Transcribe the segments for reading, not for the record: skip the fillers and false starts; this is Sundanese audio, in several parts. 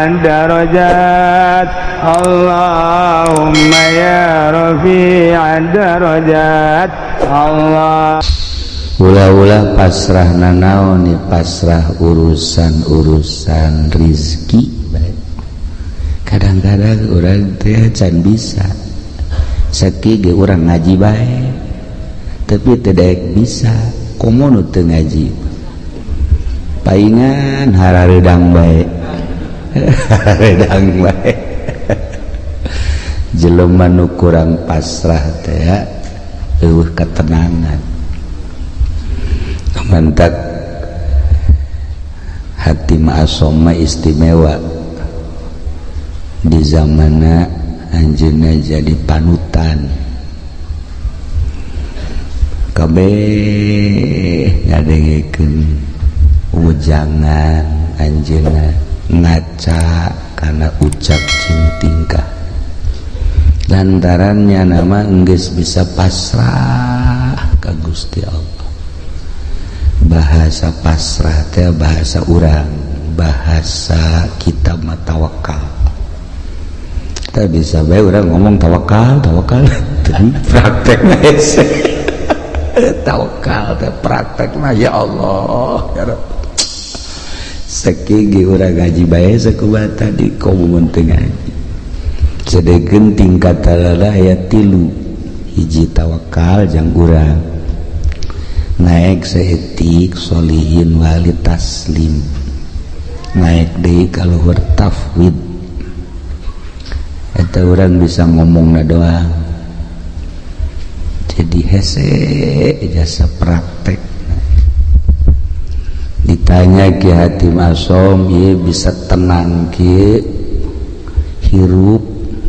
الدرجات اللهم يا رفيع الدرجات الله. Ulah-ulah pasrah nanaon, pasrah urusan-urusan rizki. Kadang-kadang urang teh can bisa saki ge, urang ngaji bae tapi tidak bisa. Komo nu teu ngaji, paingan harareudang bae, hareudang bae. Jelema nu kurang pasrah teh euweuh ketenangan. Mantak Hatim Ashom istimewa, di zamana anjeunna jadi panutan, kabeh ngadengekeun ujangan anjeunna, ngaca kana ucap jeung tingkah, lantarannya nama enggeus bisa pasrah ka Gusti Allah. Bahasa pasrah teh bahasa urang, bahasa kita mah tawakal. Kita bisa bae urang ngomong tawakal, tawakal, praktek hese. Tawakal teh praktek mah ya Allah ya Rabb. Seki ge urang ngaji bae sakumaha tadi, komo mun teu ngaji. Sedengkeun tingkatan aya tilu: hiji tawakal jang urang, naik saeutik solihin wali taslim, naik deui ka luhur tafwid. Eta urang bisa ngomongna doang, jadi hese jasa praktek. Ditanya Ki Hatim Asom, ieu bisa tenang ki hirup,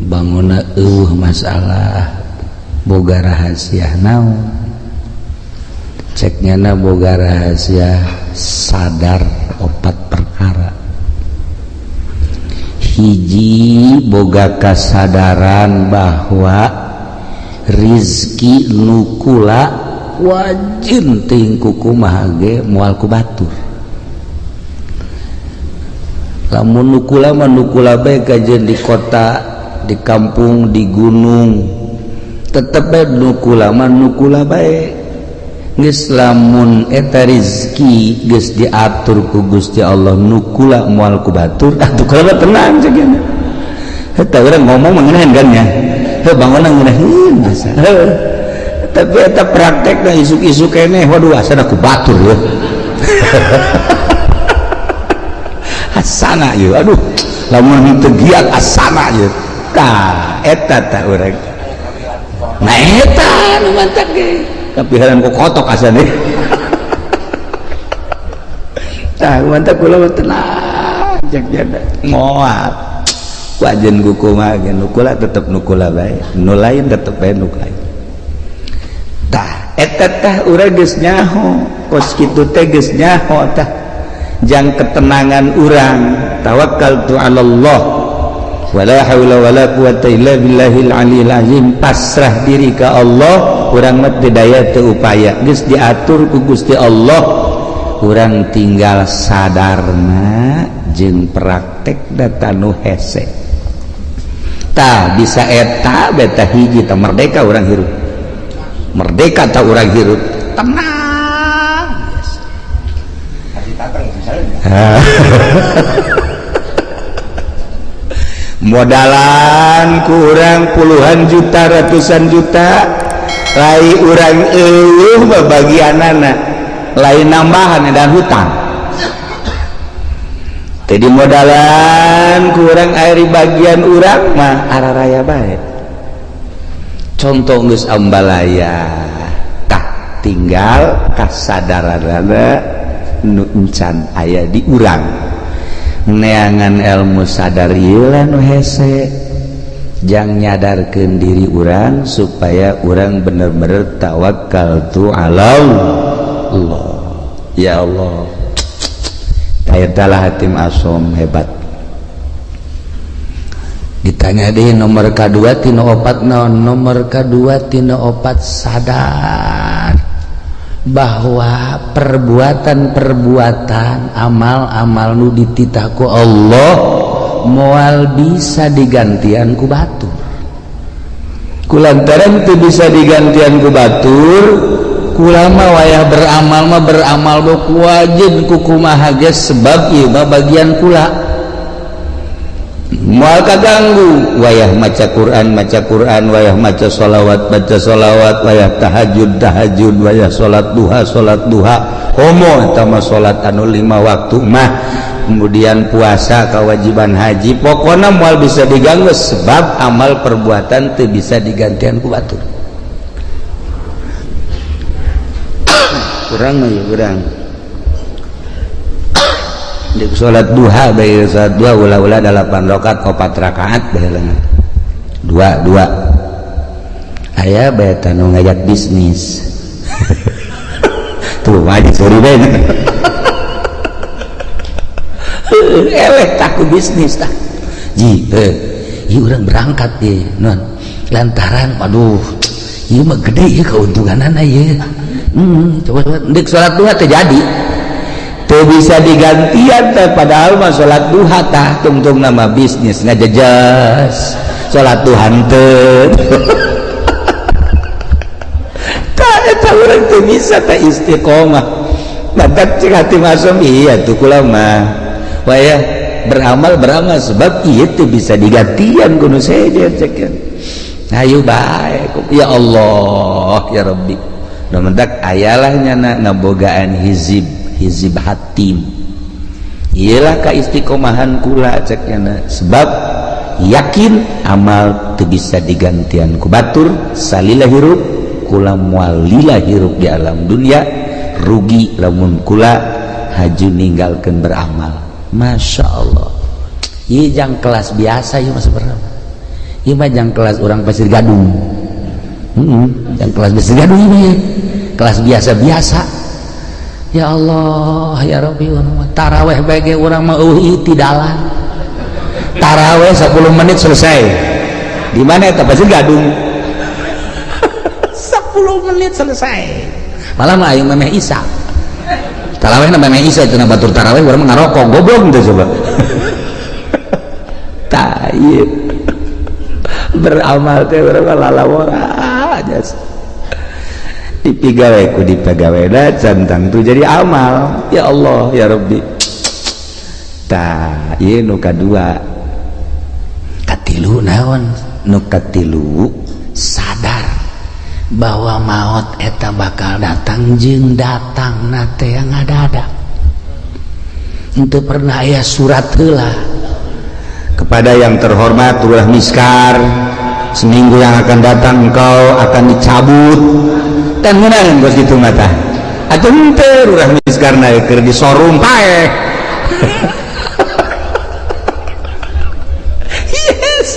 bangunna euweuh masalah, boga rahasia naon? Ceknya, boga rahasia sadar opat perkara. Hiji, boga kasadaran bahwa rizki nukula wajin ting kumaha ge moal ku batur. Lamun nukula mah nukula bae, kajen di kota, di kampung, di gunung, tetep bae nukula mah nukula bae. Geus lamun eta rizki geus diatur ku Gusti Allah, nukula moal ku batur, atuh kula tenang ceknya. Eta urang ngomong mengenahan kan ya, heuh, bangunna ngeunaheun biasa. Heuh, tapi eta praktekna isuk-isuk keneh, waduh, asana ku batur ya, asana ieu, aduh, lamun teu giat asana ieu. Tah, eta tah urang. Nah, eta nu mantak ge kapiharan ku kotok asane. Tah, mantak kula mah tenang cek jada moal wajen ku kumaha ge, nukula tetep nukula bae, nu lain tetep bae nu lain. Tah, eta tah urang geus nyaho kos kitu teh, geus nyaho. Tah, jang ketenangan urang, tawakkaltu 'ala Allah wala haula wala quwata illa billahil aliyil azim, pasrah diri ka Allah. Urang mah teu daya teu upaya, geus diatur ku Gusti Allah, urang tinggal sadarna jeung praktek data nu hese. Tah, bisa eta beta hiji tah merdeka urang hirup, merdeka tah urang hirup tenang. Haji Tatang misalnya. Modalan kurang puluhan juta, ratusan juta, lain urang euweuh babagianana, lain nambahan dan hutang. Jadi modalan kurang air bagian urang mah araraya bae. Contoh geus ambalaya, tah tinggal kasadaranana nu encan aya di urang. Neangan ilmu sadar ieu lah nu hese jang nyadarkeun diri urang supaya urang bener-bener tawakal tu Allah. Ya Allah, talah Hatim Asom hebat. Ditanya di nomor K2 tina opat naon? Nomor K2 tina opat, sadar bahwa perbuatan-perbuatan, amal-amal nu dititah ku Allah moal bisa digantian ku batur. Kulantaran teu bisa digantian ku batur, kula mah wayah beramal mah beramal ku wajib ku kumaha ge sebab ieu mah bagian kula. Moal kaganggu wayah maca Quran maca Quran, wayah maca sholawat baca sholawat, wayah tahajud tahajud, wayah salat duha salat duha. Komo eta mah salat anu 5 waktu mah, kemudian puasa kewajiban haji, pokoknya moal bisa diganggu sebab amal perbuatan teu bisa digantian ku batur. Kurang mah ya kurang. Di salat duha bae salat duha ulah-ulah 8 rakaat 4 rakaat bae leungeun. 2 2. Aya bae tanu ngajak bisnis. Tuh mah sorry bae. Eleh takut bisnis tah. Ji, ieu urang berangkat ye, non. Lantaran aduh, ieu mah gede ieu keuntunganana ieu. Coba coba ndek salat duha teh jadi. Teu bisa digantian teh padahal mah salat duha tah tungtung nama bisnis ngajejas. Salat duha henteu. Tah eta urang teu bisa teh istiqomah. Batak cek hati masum iya tuh kula mah. Wayah beramal beramal sebab ieu teu bisa digantian kudu sejen cek. Ayo bae ya Allah ya Rabbi. Nu mentak ayalah nyana ngabogaan hizib hizib hatim. Iyalah ka istiqomahan kula cek nyana sebab yakin amal teu bisa digantian ku batur salila hirup kula moal lila hirup di alam dunia rugi lamun kula haju ninggalkeun beramal. Masya Allah. Ieu jang kelas biasa ieu mah sebenarnya. Ieu mah jang kelas urang Pasir Gadung. Jang kelas Pasir Gadung ieu kelas biasa-biasa. Ya Allah ya Rabbi urang mah taraweh bae ge urang mah eueuh tidalan. Taraweh 10 menit selesai. Di mana eta Pasir Gadung? 10 menit selesai. Malah mah aing memeh isa. Taraweh na memeh isa cenah batur taraweh urang mah ngarokok goblok teh coba. Tah ieu. Beramal teh urang mah lalawora aja. Dipigawe ku dipagawe da can tangtu jadi amal. Ya Allah ya Rabbi. Tah ieu nu kadua. Katilu naon? Nu katilu sadar bahwa maut eta bakal datang jeung datang na teh yang ngadadak. Henteu pernah aya surat heula. Kepada yang terhormat Lurah Miskar, seminggu yang akan datang engkau akan dicabut. Dan ngeunaan geus kitu mah tah. Atuh henteu Lurah Miskar na keur disorung paeh. Yes.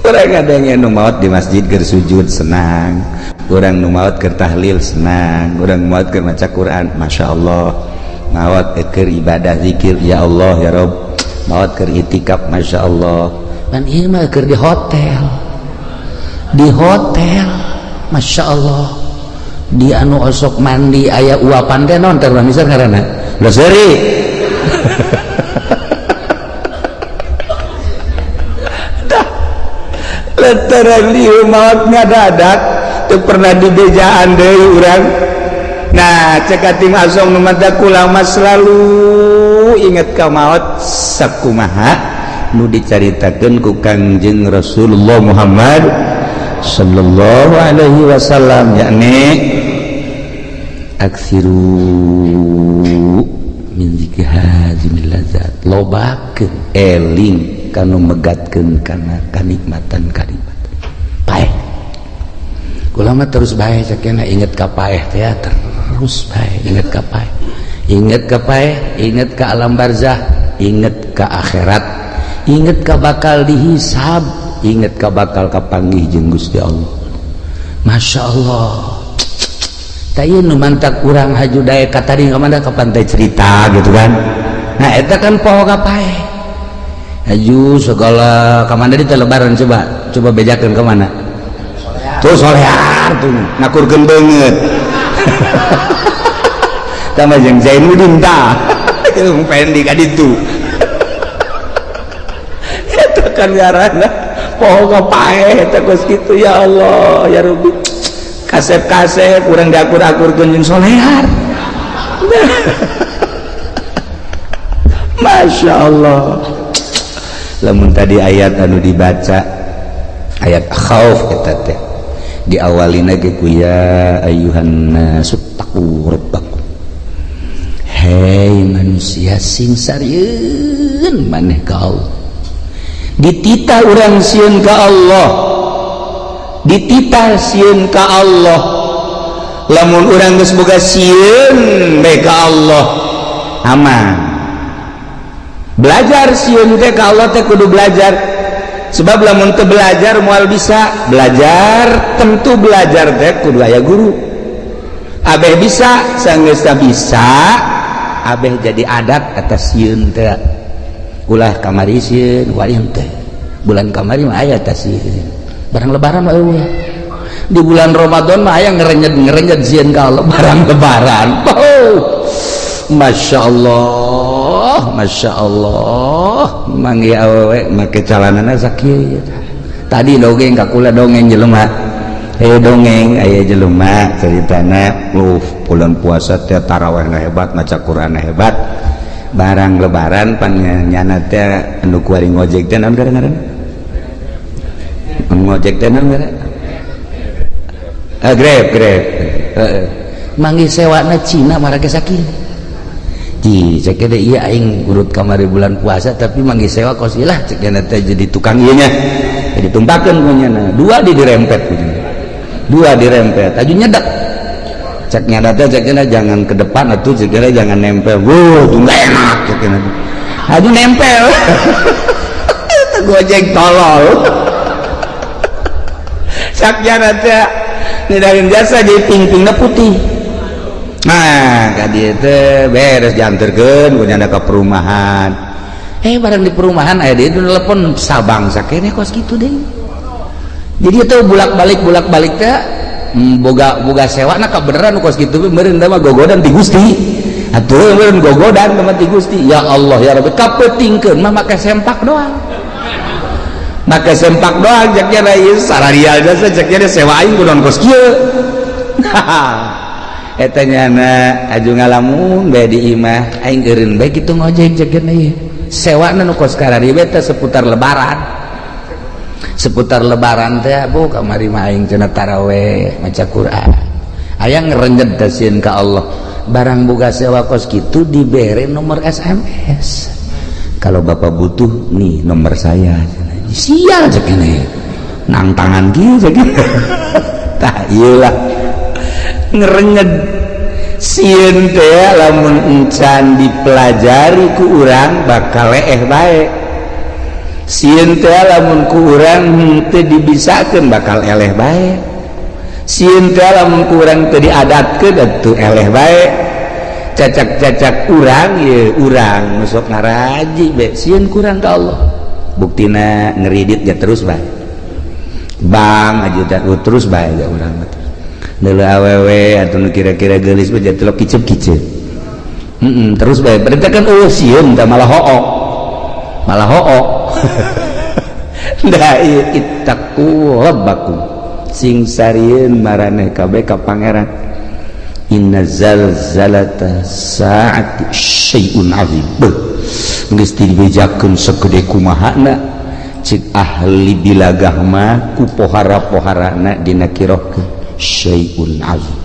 Urang ada nu maot di masjid keur sujud senang, urang nu maot keur tahlil senang, urang maot keur maca Quran masyaallah, maot keur ibadah zikir ya Allah ya Rabb, maot keur itikaf masyaallah. Dan ieu mah keur di hotel. Di hotel masyaallah. Di anu osok mandi aya uapan teh naon teh urang misal ngaranna? Laseri. Lantaran lieu maot ngadadak teu pernah dibejaan deui urang. Nah, cek ating asong nu mata kula mah selalu inget ka maot sakumaha nu dicaritakeun ku Kangjeng Rasulullah Muhammad sallallahu alaihi wasallam, yakni aksiru min zikri hazimil lazat, lobakeun eling kanu megatkeun kana kanikmatan kanikmatan paeh. Kula mah terus bae cekena inget ka paeh teh terus bae inget ka paeh, inget ka paeh, inget ka alam barzah, inget ka akhirat, inget ka bakal dihisab, inget ka bakal kapanggih jeung Gusti Allah. Masya Allah. Tah ieu nu mantak urang haju daek ka tadi ka mana ka pantai cerita gitu kan. Nah eta kan poho ka paeh. Haju segala ka mana di lebaran coba coba bejakeun ka mana. Tuh solear tuh ngakurkeun beungeut. Tah mah jeung Zainuddin tah. Jeung Fendi ka ditu. Eta kan ngaranna poho paeh eta kos kitu. Ya Allah ya Rabbi, kasep-kasep urang diakur-akurkeun jeung solear. Masya Allah. Lamun tadi ayat anu dibaca ayat khauf eta teh diawalina ge ku ya ayyuhan nasu taqu rabbakum, hei manusia sing sarieun maneh ka Allah. Dititah urang sieun ka Allah, dititah sieun ka Allah. Lamun urang geus boga sieun bae ka Allah, aman. Belajar sieun teh ka Allah teh kudu belajar, sebab lamun teu belajar moal bisa. Belajar tentu belajar teh kudu aya guru. Abeh bisa sanggeus bisa, abeh jadi adat atas sieun teh. Ulah kamari sieun wain teh, bulan kamari mah aya teh sieun, barang lebaran mah eueuh. Di bulan Ramadan mah aya ngerenyet-ngerenyet sieun ka Allah barang lebaran. Oh, Masya Allah, Masya Allah, manggih awewe make calanana sakieu. Tadi dongeng ka kula, dongeng jelema, dongeng aya jelema ceritana, bulan puasa teh tarawehna hebat, maca Quran hebat, barang lebaran pannyana teh anu kuari ngojek teh naon ngaranna? Ngojek teh naon ngaranna? Grab, Grab. Manggih sewana Cina marake sakieu. Ji, cek teh iya aing urut kamari bulan puasa tapi manggih sewa kos ilah cek teh jadi tukang ieu nya. Jadi tumpakeun ku nyana. Dua di dirempet ku. Dua dirempet, aju nyedak. Cek nyada teh cek jangan ke depan atuh, cek jangan nempel. Wuh, tuh nggak enak cek. Aju nempel. Itu gojek tolol. Cek nyada teh nidarin jasa jadi ping-pingna putih. Nah, ka dieu teh beres dianterkeun ku nyanda ka perumahan. Barang di perumahan aya dia telepon Sabang sakene kos kitu deui. Jadi itu bolak-balik teh boga boga sewa na kabeneran kos kitu meureun mah gogodan ti Gusti. Atuh meureun gogodan mah ti Gusti. Ya Allah ya Rabbi, kapeutingkeun mah make sempak doang. Make sempak doang cek nya ieu sararial jasa cek nya sewa aing kunaon kos kieu. Eta nyana aju ngalamun bae di imah aing eureun bae kitu ngojek cek nya ieu. Sewana nu kos karari bae teh seputar lebaran. Seputar lebaran teh bu kamari mah aing cenah taraweh maca Quran. Aya ngerenjet teh sieun ka Allah. Barang boga sewa kos kitu dibere nomor SMS. Kalau bapak butuh nih nomor saya. Sial cek ini. Nang tangan kieu cek. Tah ieu lah. Ngerenjet sieun teh lamun encan dipelajari ku urang bakal leeh bae. Sieun teh lamun ku urang henteu dibisakeun bakal eleh bae. Sieun teh lamun ku urang teu diadatkeun atuh eleh bae. Cacak-cacak urang ye urang nu sok ngaraji be sieun kurang ka Allah. Buktina ngeridit ya terus bae. Bang aja terus bae ya urang mah. Deuleu awewe atuh nu kira-kira geulis mah jadi kicep-kicep. Terus bae. Berarti kan eueuh sieun tah malah hook. Malah hook. Da ieu ittaqu rabbakum. Sing sarieun maraneh kabeh ka pangeran. Inna zalzalata saati syai'un azim. Beuh, geus dibejakeun segede kumahana cek ahli bilagah mah ku pohara-poharana dina kirohkeun syai'un azim.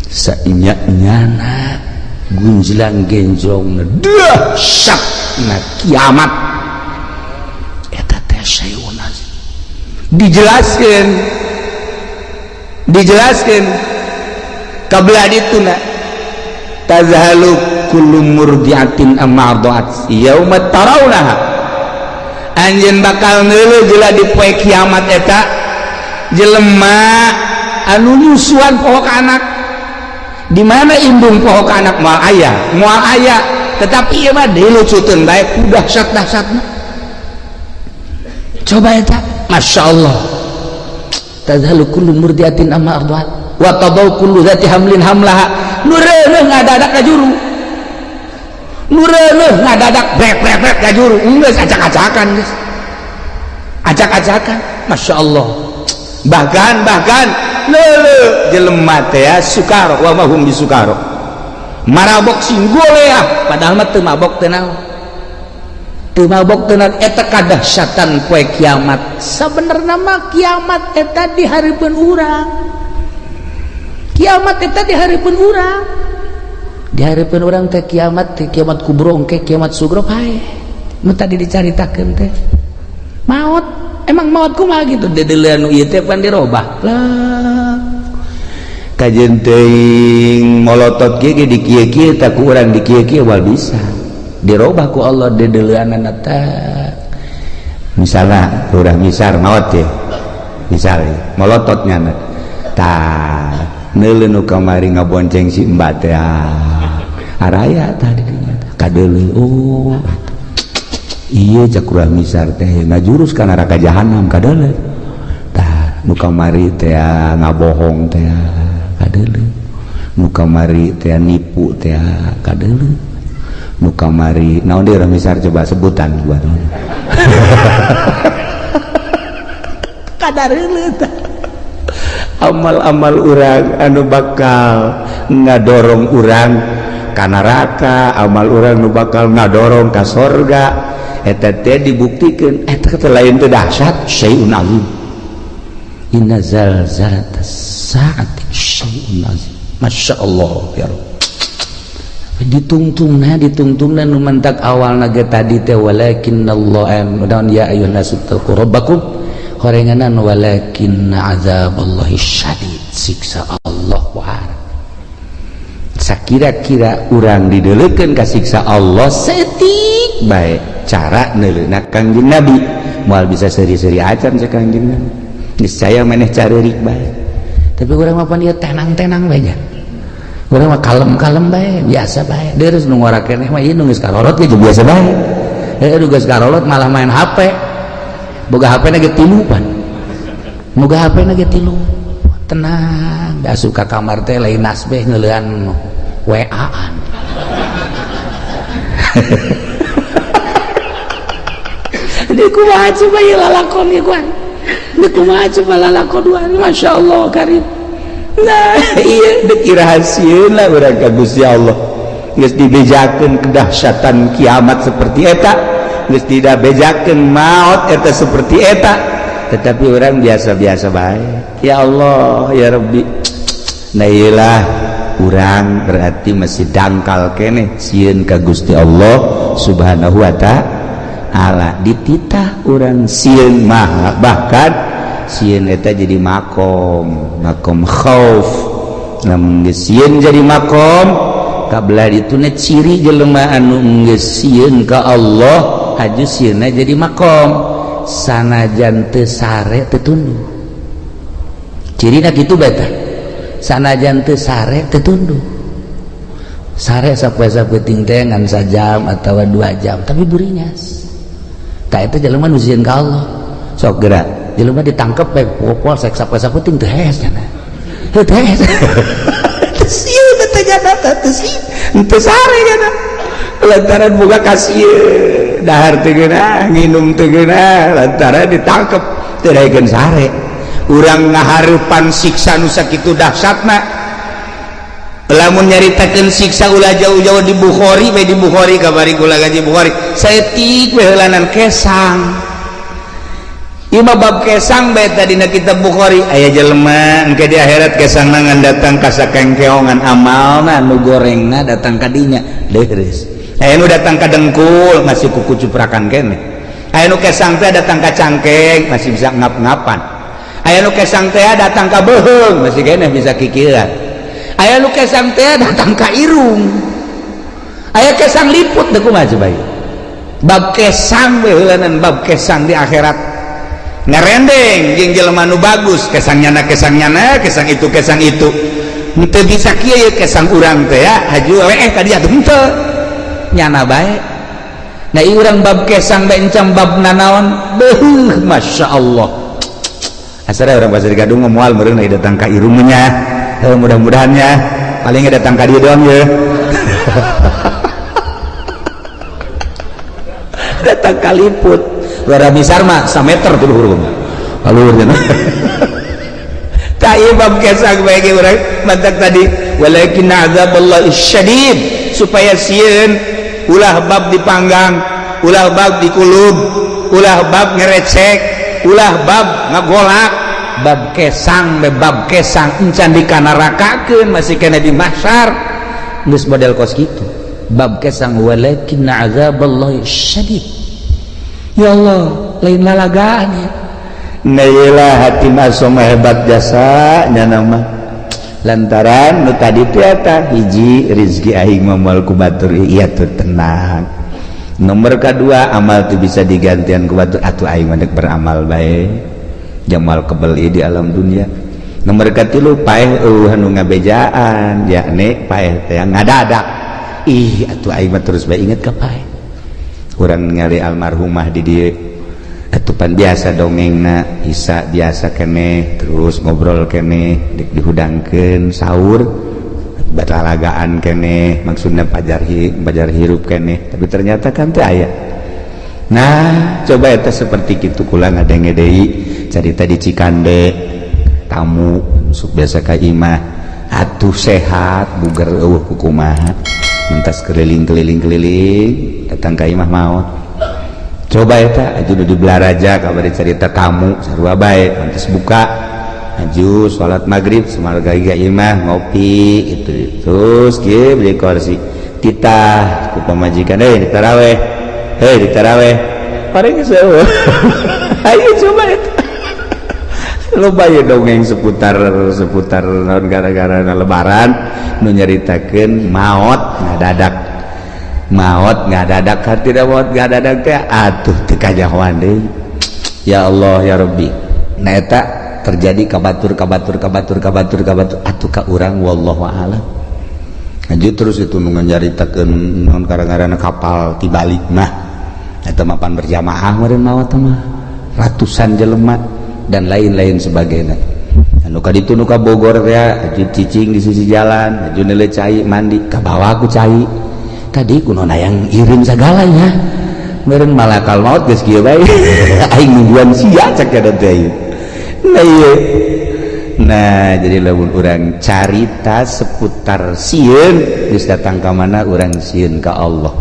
Sainya-nyana gunjlang genjongna dahsyatna kiamat eta teh syai'un azim. Dijelaskeun, dijelaskeun kabelah dituna tazhalu kullu murdiatin amma arda'at yauma tarawnaha. Anjeun bakal neuleuh jeula di poe kiamat eta jelema anu nyusuan poho ka anak. Di mana indung poho ka anak moal aya, moal aya, tetapi ieu mah dilucuteun bae ku dahsyat-dahsyatna. Coba eta, Masya Allah. Tazhalu kullu murdiatin amma arda'at wa tadau kullu dzati hamlin hamlaha. Nu reuneuh ngadadak ka juru, nu reuneuh ngadadak brek brek brek. ka juru geus acak-acakan geus. Acak-acakan, Masya Allah. Bahkan leuleuh jelema teh sukaro wa mahum bisukaro. Marabok sing goleah padahal mah teu mabok teu naon. Teu mabok teu naon eta kadahsyatan poe kiamat. Sabenerna mah kiamat eta di hareupeun urang. Kiamat eta di hareupeun urang. Di hareupeun urang teh kiamat kubro engke kiamat sugro pae. Nu tadi dicaritakeun teh. Maot, emang maot kumaha gitu dedeuleun nu ieu teh pan dirobah. Lah kajeun teuing molotot kieu ge di kieu-kieu tah ku urang di kieu-kieu wal bisa. Dirobah ku Allah dedeuleunana teh. Misalna Lurah Misar maot ye. Misal molotot nyana. Tah neuleuh nu kamari ngabonceng si Mbak teh. Araya tah di dinya kadeuleuh. Oh iya cak Lurah Misar teh ngajurus ka neraka jahanam kadeuleuh. Tah nu kamari teh ngabohong teh kadeuleuh. Nu kamari teh nipu teh kadeuleuh. Nu kamari naon deui Lurah Misar coba sebutan buat kadareuleuh tah. Amal-amal urang anu bakal ngadorong urang ka neraka, amal urang nu bakal ngadorong ka sorga eta teh dibuktikeun eta teh lain teh dahsyat syai'un azim. Inna zalzalatas saati syai'un azim. Masya Allah ya Rabb. Ditungtungna nu mentak awalna ge tadi teh walakinnallaha dan ya ayyuhan nasu taqu rabbakum horenganan walakinna azaballahi syadid, siksa Allah wahar. Sakira-kira urang dideulekeun ka siksa Allah setik bae cara neuleuna Kangjeng Nabi moal bisa seuri-seuri acan cek Kangjeng Nabi niscaya maneh careurik bae. Tapi urang mah pan ieu tenang-tenang bae nya, urang mah kalem-kalem bae biasa bae. Deurus nu ngora keneh mah ieu nu geus karorot ge biasa bae. Heuh nu geus karorot malah main HP, boga HP na ge tilu pan, boga HP na ge tilu tenang asup ka kamar teh lain nasbeh ngeulean WA-an. Di kumaha coba ieu lalakon ieu kuan. Di kumaha coba lalakon duan. Masya Allah karim. Nah iya deuk irahasieun lah urang ka Gusti Allah. Geus dibejakeun kedahsyatan kiamat seperti eta, geus dibejakeun maot eta seperti eta, tetapi orang biasa-biasa bae. Ya Allah ya Rabbi. Nah iyalah urang berarti masih dangkal keneh sieun ka Gusti Allah Subhanahu wa ta'ala. Dititah urang sieun mah bahkan sieun eta jadi makom, makom khauf. Lamun geus sieun jadi makom kabelah dituna ciri jelema anu geus sieun ka Allah haju sieunna jadi makom sanajan teu sare teu tunduh. Cirina kitu bae tah. Sanajan teu sare teu tunduh. Sare sapoe-sapoe teh ngan sajam atawa 2 jam tapi burinyas. Tah eta jelema nu sieun ka Allah. Sok geura jelema ditangkep bae polsek sapoe-sapoe teh hees cenah. Heuh teu hees. Teu sieun teh jana teh teu sieun. Teu sare jana. Lantaran boga kasieun dahar teu geunah, nginum teu geunah, lantaran ditangkep teu daekeun sare. Urang ngahareupan siksa nu sakitu dahsyatna. Lamun nyaritakeun siksa ulah jauh-jauh di Bukhari bae, di Bukhari kabari kula gaji Bukhari saeutik we heulanan kesang. Ieu mah bab kesang bae tadi na kitab Bukhari aya jelema engke di akhirat kesangna ngan datang ka sakengkeongan amalna nu gorengna datang ka dinya leureus. Aya nu datang ka dengkul masih kuku cuprakan keneh. Aya nu kesang teh datang ka cangkeng masih bisa ngap-ngapan. Aya nu kesang teh datang ka beuheung masih keneh bisa kikieuan. Aya nu kesang teh datang ka irung. Aya kesang liput teh kumaha coba ieu. Bab kesang we heulanan bab kesang di akhirat. Ngarendeng jeung jelema nu bagus kesang nyana kesang itu kesang itu. Henteu bisa kieu ye kesang urang teh ya haju we ka dieu henteu. Nyana bae. Nah ieu urang bab kesang bae encam bab nanaon beuh masyaallah. Asal orang Pasir Gadung moal meureun datang ka irungnya. Mudah-mudahannya paling datang ka dieu doang ye. Datang kaliput luar misar mah sameter tuh luhur luhur. Tak bab kesang bagi urang mantak tadi walakin azaballah syadid, supaya sieun ulah bab dipanggang, ulah bab dikulub, ulah bab ngerecek, ulah bab ngagolak. Bab kesang be, bab kesang encan dikanarakakeun, masih kena di mahsyar, geus model kos kitu. Bab kesang walakin azaballah syadid. Ya Allah, lain lalagaan ya. Nah, iyalah Hatim Asom hebat jasa nama lantaran nu tadi teh eta hiji, rizki aing mah moal ku batur, iya tuh tenang. Nomor kedua, amal tuh bisa digantian ku batur, atuh aing mah beramal bae jamal kebel di alam dunia. Nomor katilu, paeh eueuh anu ngabejaan, yakni paeh teh ngadadak. Ih, atuh aing mah terus bae inget ka paeh. Urang ningali almarhumah di dieu atupan biasa dongengna isa biasa keneh, terus ngobrol keneh, dihudangkeun sahur, batalagaan keneh, maksudnya pajar pajar hirup keneh, tapi ternyata kan teh aya. Nah, coba eta seperti kitu. Kula ngadenge deui carita di Cikande, tamu masuk biasa ka imah, atuh sehat buger, eueuh kukumaha, mentas keliling-keliling keliling, datang ka imah, maot. Coba eta aju di Balaraja kabar cerita, tamu sarua bae, pantes buka aju salat maghrib, semarga ka imah ngopi itu, terus kieu beli kursi, titah ku pamajikan, "Eh, di taraweh, hei, di taraweh." Paling geus. Ayo coba eta loba ya dongeng seputar seputar naon, gara-gara lebaran nu nyaritakeun maot ngadadak, maot ngadadak, hati maot ngadadak teh atuh teu kanyahoan deui. Ya Allah, ya Rabbi. Nah, eta terjadi kabatur kabatur kabatur kabatur kabatur atuh ka urang, wallahu a'lam. Lanjut terus itu nu nyaritakeun naon, gara-gara kapal tibalik mah eta mapan berjamaah meureun maot mah ratusan jelema dan lain-lain sebagainya. Anu ka ditu nu ka Bogor teh aju cicing di sisi jalan, aju neuleu cai, mandi ka bawah ku cai tadi kuno yang irim segalanya meureun malakal maut geus kieu bae, aing nungguan sia, cek eta teh. Nah, ieu. Nah, jadi lamun urang carita seputar sieun, geus datang ka mana urang sieun ka Allah,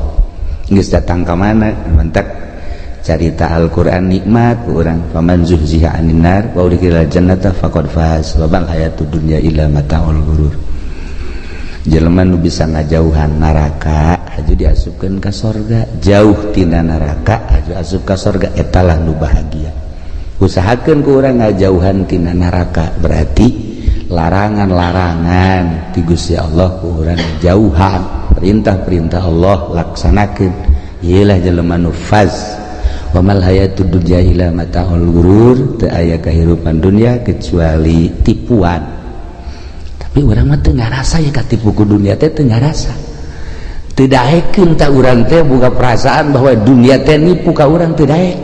geus datang ka mana. Mantak carita Al-Qur'an nikmat urang, faman zuhziha 'anil nar wa udkhilal jannata faqad faz wa mal hayatud dunya illa mataul ghurur. Jelema nu bisa ngajauhan neraka aju diasupkeun ka sorga, jauh tina neraka aju asup ka sorga, etalah nu bahagia. Usahakeun ku urang ngajauhan tina neraka, berarti larangan-larangan ti Gusti Allah ku urang jauhan, perintah-perintah Allah laksanakeun, ieulah jelema nu faz. Wa mal hayatud dunya illa mataul ghurur, teu aya kahirupan dunia kecuali tipuan. Tapi urang mah teu ngarasa ya katipu ku dunia teh, teu ngarasa, teu daekeun. Tak urang teh boga perasaan bahwa dunia teh nipu ka urang, teu daek.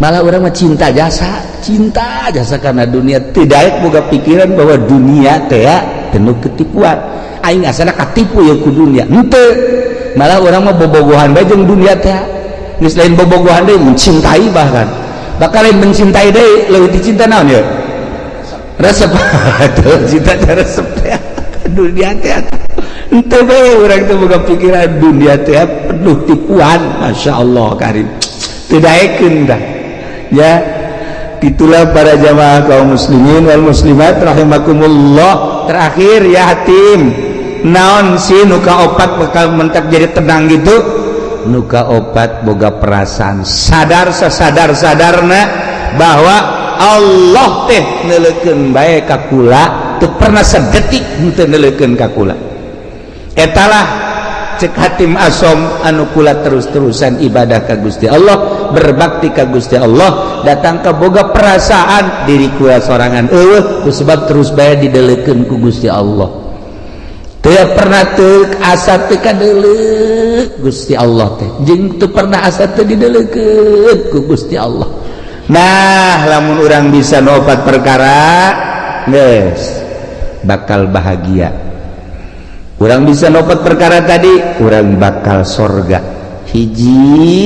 Malah urang mah cinta jasa, cinta jasa karena dunia, teu daek boga pikiran bahwa dunia teh penuh ketipuan. Aing asana katipu ya ku dunia, henteu. Malah urang mah bobogohan bae jeung dunia teh. Geus lain bobogohan deui, mencintai, bahkan bakal lain mencintai deui, leuwih dicinta naon ya, resep. Cinta teh resep teh dunia teh. Henteu bae urang teh boga pikiran dunia teh penuh tipuan. Masya Allah karim, teu daekeun dah ya. Itulah para jamaah kaum muslimin wal muslimat rahimakumullah. Terakhir ya, Hatim, naon sih nu kaopat bakal mentak jadi tenang gitu? Nu kaopat, boga perasaan sadar sesadar sadarna bahwa Allah teh neuleukeun bae ka kula, teu pernah sedetik henteu neuleukeun ka kula. Etalah cek Hatim Asom anu kula terus-terusan ibadah ka Gusti Allah, berbakti ka Gusti Allah, datang ke boga perasaan diri kula sorangan eueuh, sebab terus bae didelekeun ku Gusti Allah. Teu pernah teu asa teu kadeleuk Gusti Allah teh, jeung teu pernah asa teu didelekeun ku Gusti Allah. Nah, lamun urang bisa nopat perkara geus bakal bahagia. Urang bisa nopat perkara tadi, urang bakal sorga. Hiji.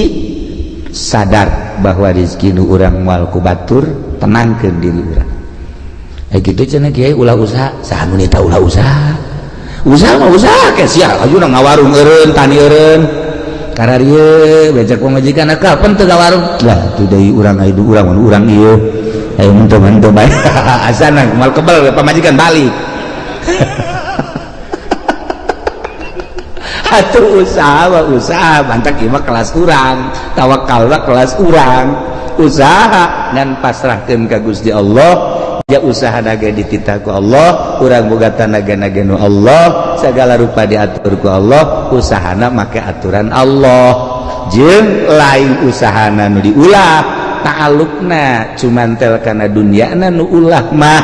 Sadar bahwa rizki nu urang moal ku batur, tenangkeun diri urang. Eh, kitu cenah kiai, ulah usaha. Saha nu nita ulah usaha? Usaha mah usaha ke sia, ayeuna ngawarung eureun, tani eureun. Kararieu becek pamajikan, kapan teu ngawarung? Lah, teu deui urang, aya urang urang ieu. Ayo henteu henteu bae. Asana moal kebel pamajikan balik. Atuh usaha mah usaha, mantak ieu mah kelas urang, tawakal mah kelas urang. Usaha ngan pasrahkeun ka Gusti Allah. Ya, usaha naga dititah ku Allah, urang boga tanaga naga nu Allah, segala rupa diatur ku Allah, usahana make aturan Allah. Jeung lain usahana nu diulah, ta'alluqna cuman tel kana dunyana nu ulah mah.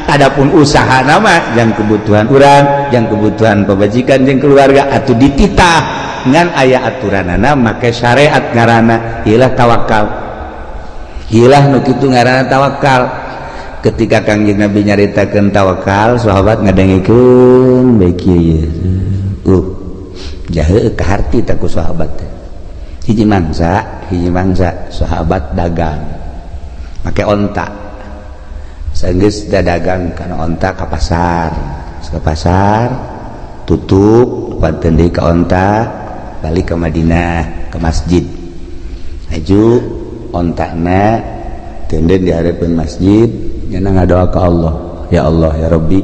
Adapun usaha nama yang kebutuhan urang, yang kebutuhan pamajikan jeung keluarga atau dititah ngan aya aturanana make syariat, ngaranna ilah tawakal. Ilah nu kitu ngaranna tawakal. Ketika Kangjeng Nabi nyaritakeun tawakal, sahabat ngadengikeun bae kieu ieu. Jahe kaharti tak ku sahabat teh. Hiji mangsa sahabat dagang make onta. Sanggeus dagang kana onta ka pasar. Ka pasar tutup panten deui ka onta, balik ke Madinah, ke masjid. Aju ontana tenden di hareupeun masjid, nyana ngadoa ka Allah, ya Allah ya Rabbi,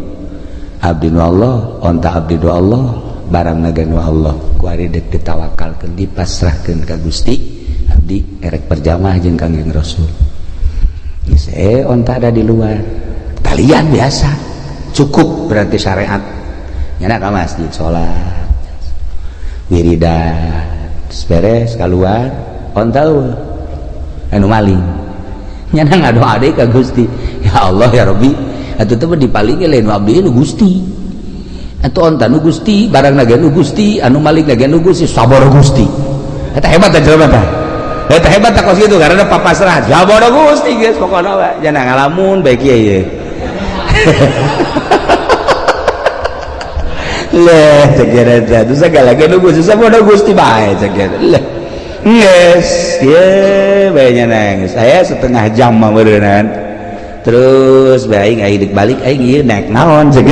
abdi nu Allah, onta abdi nu Allah, barang naga nu Allah, ku ari dek ditawakalkeun, dipasrahkeun ka Gusti, abdi erek berjamaah jeung Kangjeng Rasul. Geus onta ada di luar talian biasa, cukup berarti syariat. Nyana ka masjid, salat, wiridan, beres keluar, onta eueuh, anu maling. Nyana ngadoa deui ka Gusti, ya Allah ya Rabbi, atuh teh dipaling lain abdi nu Gusti, atuh onta nu Gusti, barang naga nu Gusti, anu maling naga nu Gusti, sabar Gusti. Eta hebat teh jelema teh, eta hebat teh kos kitu karena papasrah, sabar Gusti. Geus pokona we jangan ngalamun bae kieu ye. Leh, cek eta teh segala ge nu Gusti, sabar Gusti bae cek eta. Leh, geus kieu bae nya, geus aya setengah jam mah meureunnan. Terus bae aing aing balik, aing ieu naik naon cek.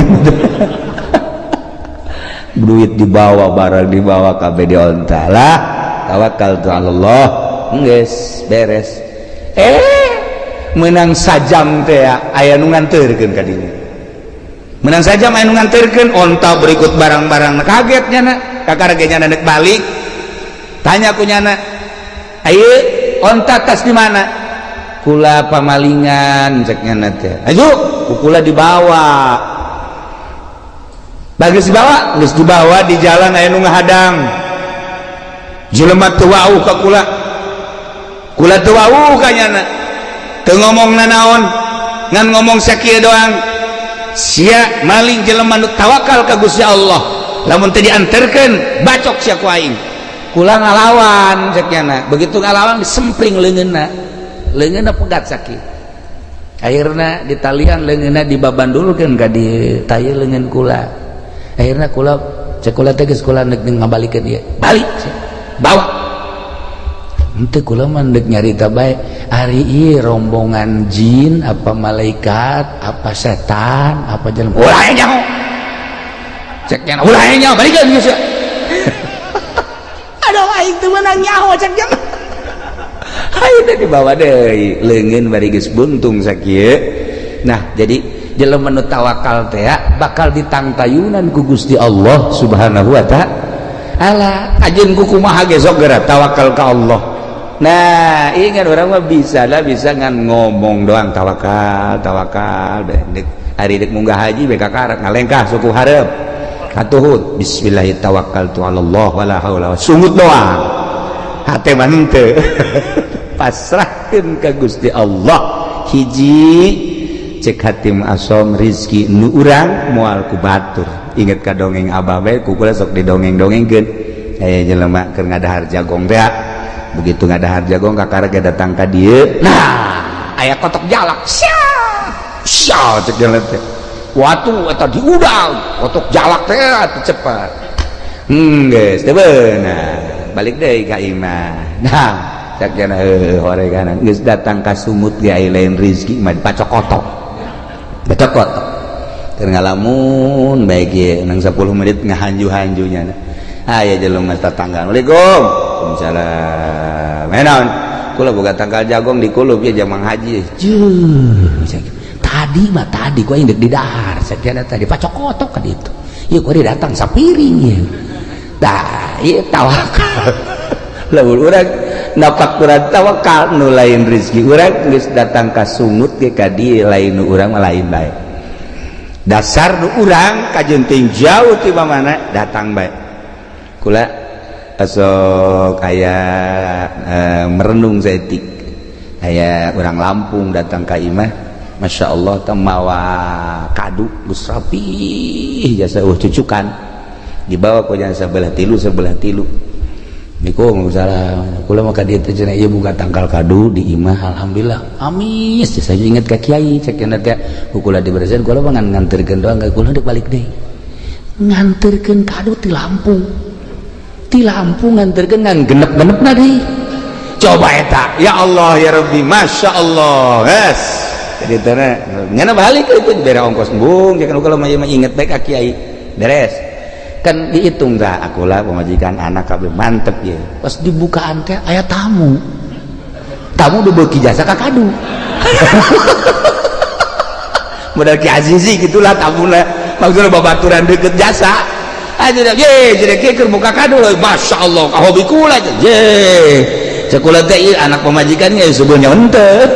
Duit dibawa, barang dibawa, kabeh di onta lah. Tawakal tu Allah, geus beres. Eh, menang sajam teh aya nu nganterkeun ka dieu. Menang sajam aya nu nganterkeun onta berikut barang-barang. Kaget nyana, kakara ge nyana nek balik. Tanya ku nyana, ayo onta tas di mana? Kula pamalingan cek nyana teh. Ayo kula dibawa. Bagus dibawa, geus dibawa di jalan aya nu ngahadang. Jelema teu wauh ka kula. Kula teu wauh ka nyana. Teu ngomong nanaon, ngan ngomong sakieu doang. Sia maling jelema nu tawakal ka Gusti Allah. Lamun teu dianterkeun, bacok sia ku aing. Kula ngalawan cek nyana. Begitu ngalawan disempring leungeunna. Leungeunna pegat sakit. Akhirna ditalian leungeunna, dibabandulkeun ka di taye leungeun kula. Akhirna kula cek kula teh geus kula neuk ngabalikeun ieu. Balik sia. Bawa. Henteu, kula mah deuk nyarita bae. Ari ieu rombongan jin apa malaikat apa setan apa jelema? Ulah nyaho. Cek nyana ulah nyaho, balikeun geus sia. Aduh, aing teu meunang nyaho cek nyana. Hayu teh dibawa deui leungeun bari geus buntung sakieu. Nah, jadi jelema nu tawakal teh bakal ditangtayunan ku Gusti Allah Subhanahu wa ta'ala. Ajeun ku kumaha ge sok geura tawakal ka Allah. Nah, ingat orang mah bisa lah, bisa ngan ngomong doang tawakal, tawakal dek hari dek munggah haji bae kakarak ngalengkah suku hareup. Katuhut bismillah tawakkaltu ala Allah wala haula, sungut doang. Hate mah henteu. Pasrahkeun ka Gusti Allah. Hiji cek hatim asom, rizki nu urang moal ku batur. Inget ka dongeng abah bae, ku kula sok didongeng-dongengkeun. Aya jelema keur ngadahar jagong teh, begitu ngadahar jagong kakara ge datang ka dieu. Nah, aya kotok jalak, sia sia cek jelema teh. Watu eta diudang kotok jalak teh atuh cepat. Geus teu beunang, balik deui ka imah. Nah, Cak cenah heuh horeganan geus datang ka sungut ge aya lain rezeki mah pacokotok. Pacokotok. Keur ngalamun bae ge nang 10 menit ngahanju-hanjunya. Aya jelema tetangga. Assalamualaikum. Waalaikumsalam. Naon? Kula boga tangkal jagong di kulub ya jamang haji. Jeuh. Tadi mah tadi gua indek di dahar, sakiana tadi pacokotok ka ditu. Ieu kuari datang sapiring ieu. Tah, ieu tawakal. Lamun urang napak kurang tawakal nu lain rezeki urang geus datang ka sungut ge ka dieu lain nu urang mah lain bae. Dasar nu urang kajeun teuing jauh ti mana datang bae. Kula sok aya merenung saeutik. Aya urang Lampung datang ka imah, Masya Allah teh mawa kadu geus rapih jasa cucukan dibawa ku jasa sebelah tilu sebelah tilu. Waalaikumsalam. Kula mah ka dieu teh cenah ieu buka tangkal kadu di imah, alhamdulillah. Amis saya inget ka kiai cek cenah teh ku kula diberesin kula mah ngan nganterkeun doang ka kula deuk balik deui. Nganterkeun kadu ti Lampung. Ti Lampung nganterkeun ngan genep-genepna deui. Coba eta, ya Allah ya Rabbi, Masya Allah. Yes. Jadi teh nyana balik itu bere ongkos embung jangan kula mah inget bae ka kiai. Beres. Kan dihitung dah akulah pemajikan anak kabeh mantep ya. Pas dibukaan teh aya tamu. Tamu udah beuki jasa ka kadu. Modal Ki Azizi gitulah tamuna. Maksudnya babaturan deket jasa. Aja ye jadi keur buka kadu Masya Allah ka hobi kula ye. Cek kula teh ieu anak pemajikannya sebenarnya henteu.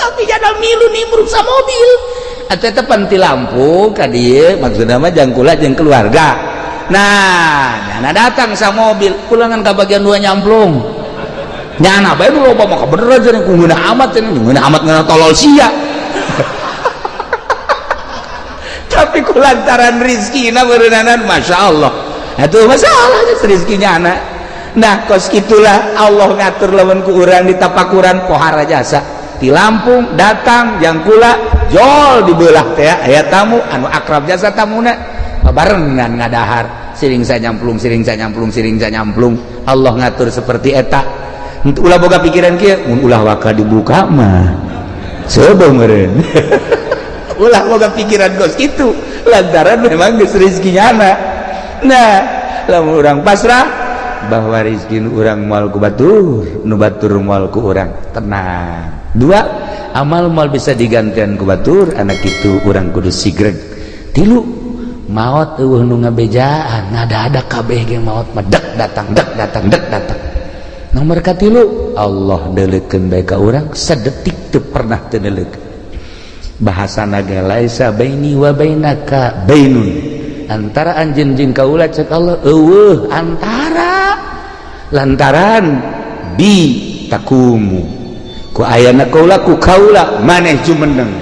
Tapi jada milu nimbrung sa mobil. Atuh eta pan ti Lampung ka dieu maksudna mah jang kula jeung keluarga. Nah, nyana datang sa mobil, pulangan ka bagian dua nyamplung. Nyana bae nu loba mah kabeneran cenah ku ngeunah amat cenah, ngeunah amat ngeunah tolol sia. Tapi ku lantaran rizkina beureunanan Masya Allah. Atuh masalah rizkinya anak. Nah, kos itulah Allah ngatur lamun ku urang di tapakuran pohara jasa. Di Lampung datang jang kula jol dibelah teh aya tamu anu akrab jasa tamuna babarengan ngadahar siring sanyamplung siring sanyamplung siring sanyamplung. Allah ngatur seperti eta. Ulah boga pikiran kieu mun ulah waka dibuka mah coba meureun. Ulah boga pikiran kos kitu lantaran memang geus rezekinya anak. Nah, lamun urang pasrah bahwa rezeki nu urang moal ku batur, nu batur moal ku urang, tenang. Dua, amal moal bisa digantian ku batur, anak itu urang kudu sigreg. Tilu, maot eueuh nu ngabejaan, ngada-ada kabeh ge maot mah dek datang dek datang dek datang. Nomor katilu, Allah deuleukeun bae ka urang sedetik teu pernah teu deuleukeun. Bahasana ge laisa baini wa bainaka bainun. Antara anjeun jeung kaula cek Allah eueuh antara lantaran bi takumu ku ayana kaula ku kaula maneh jumeneng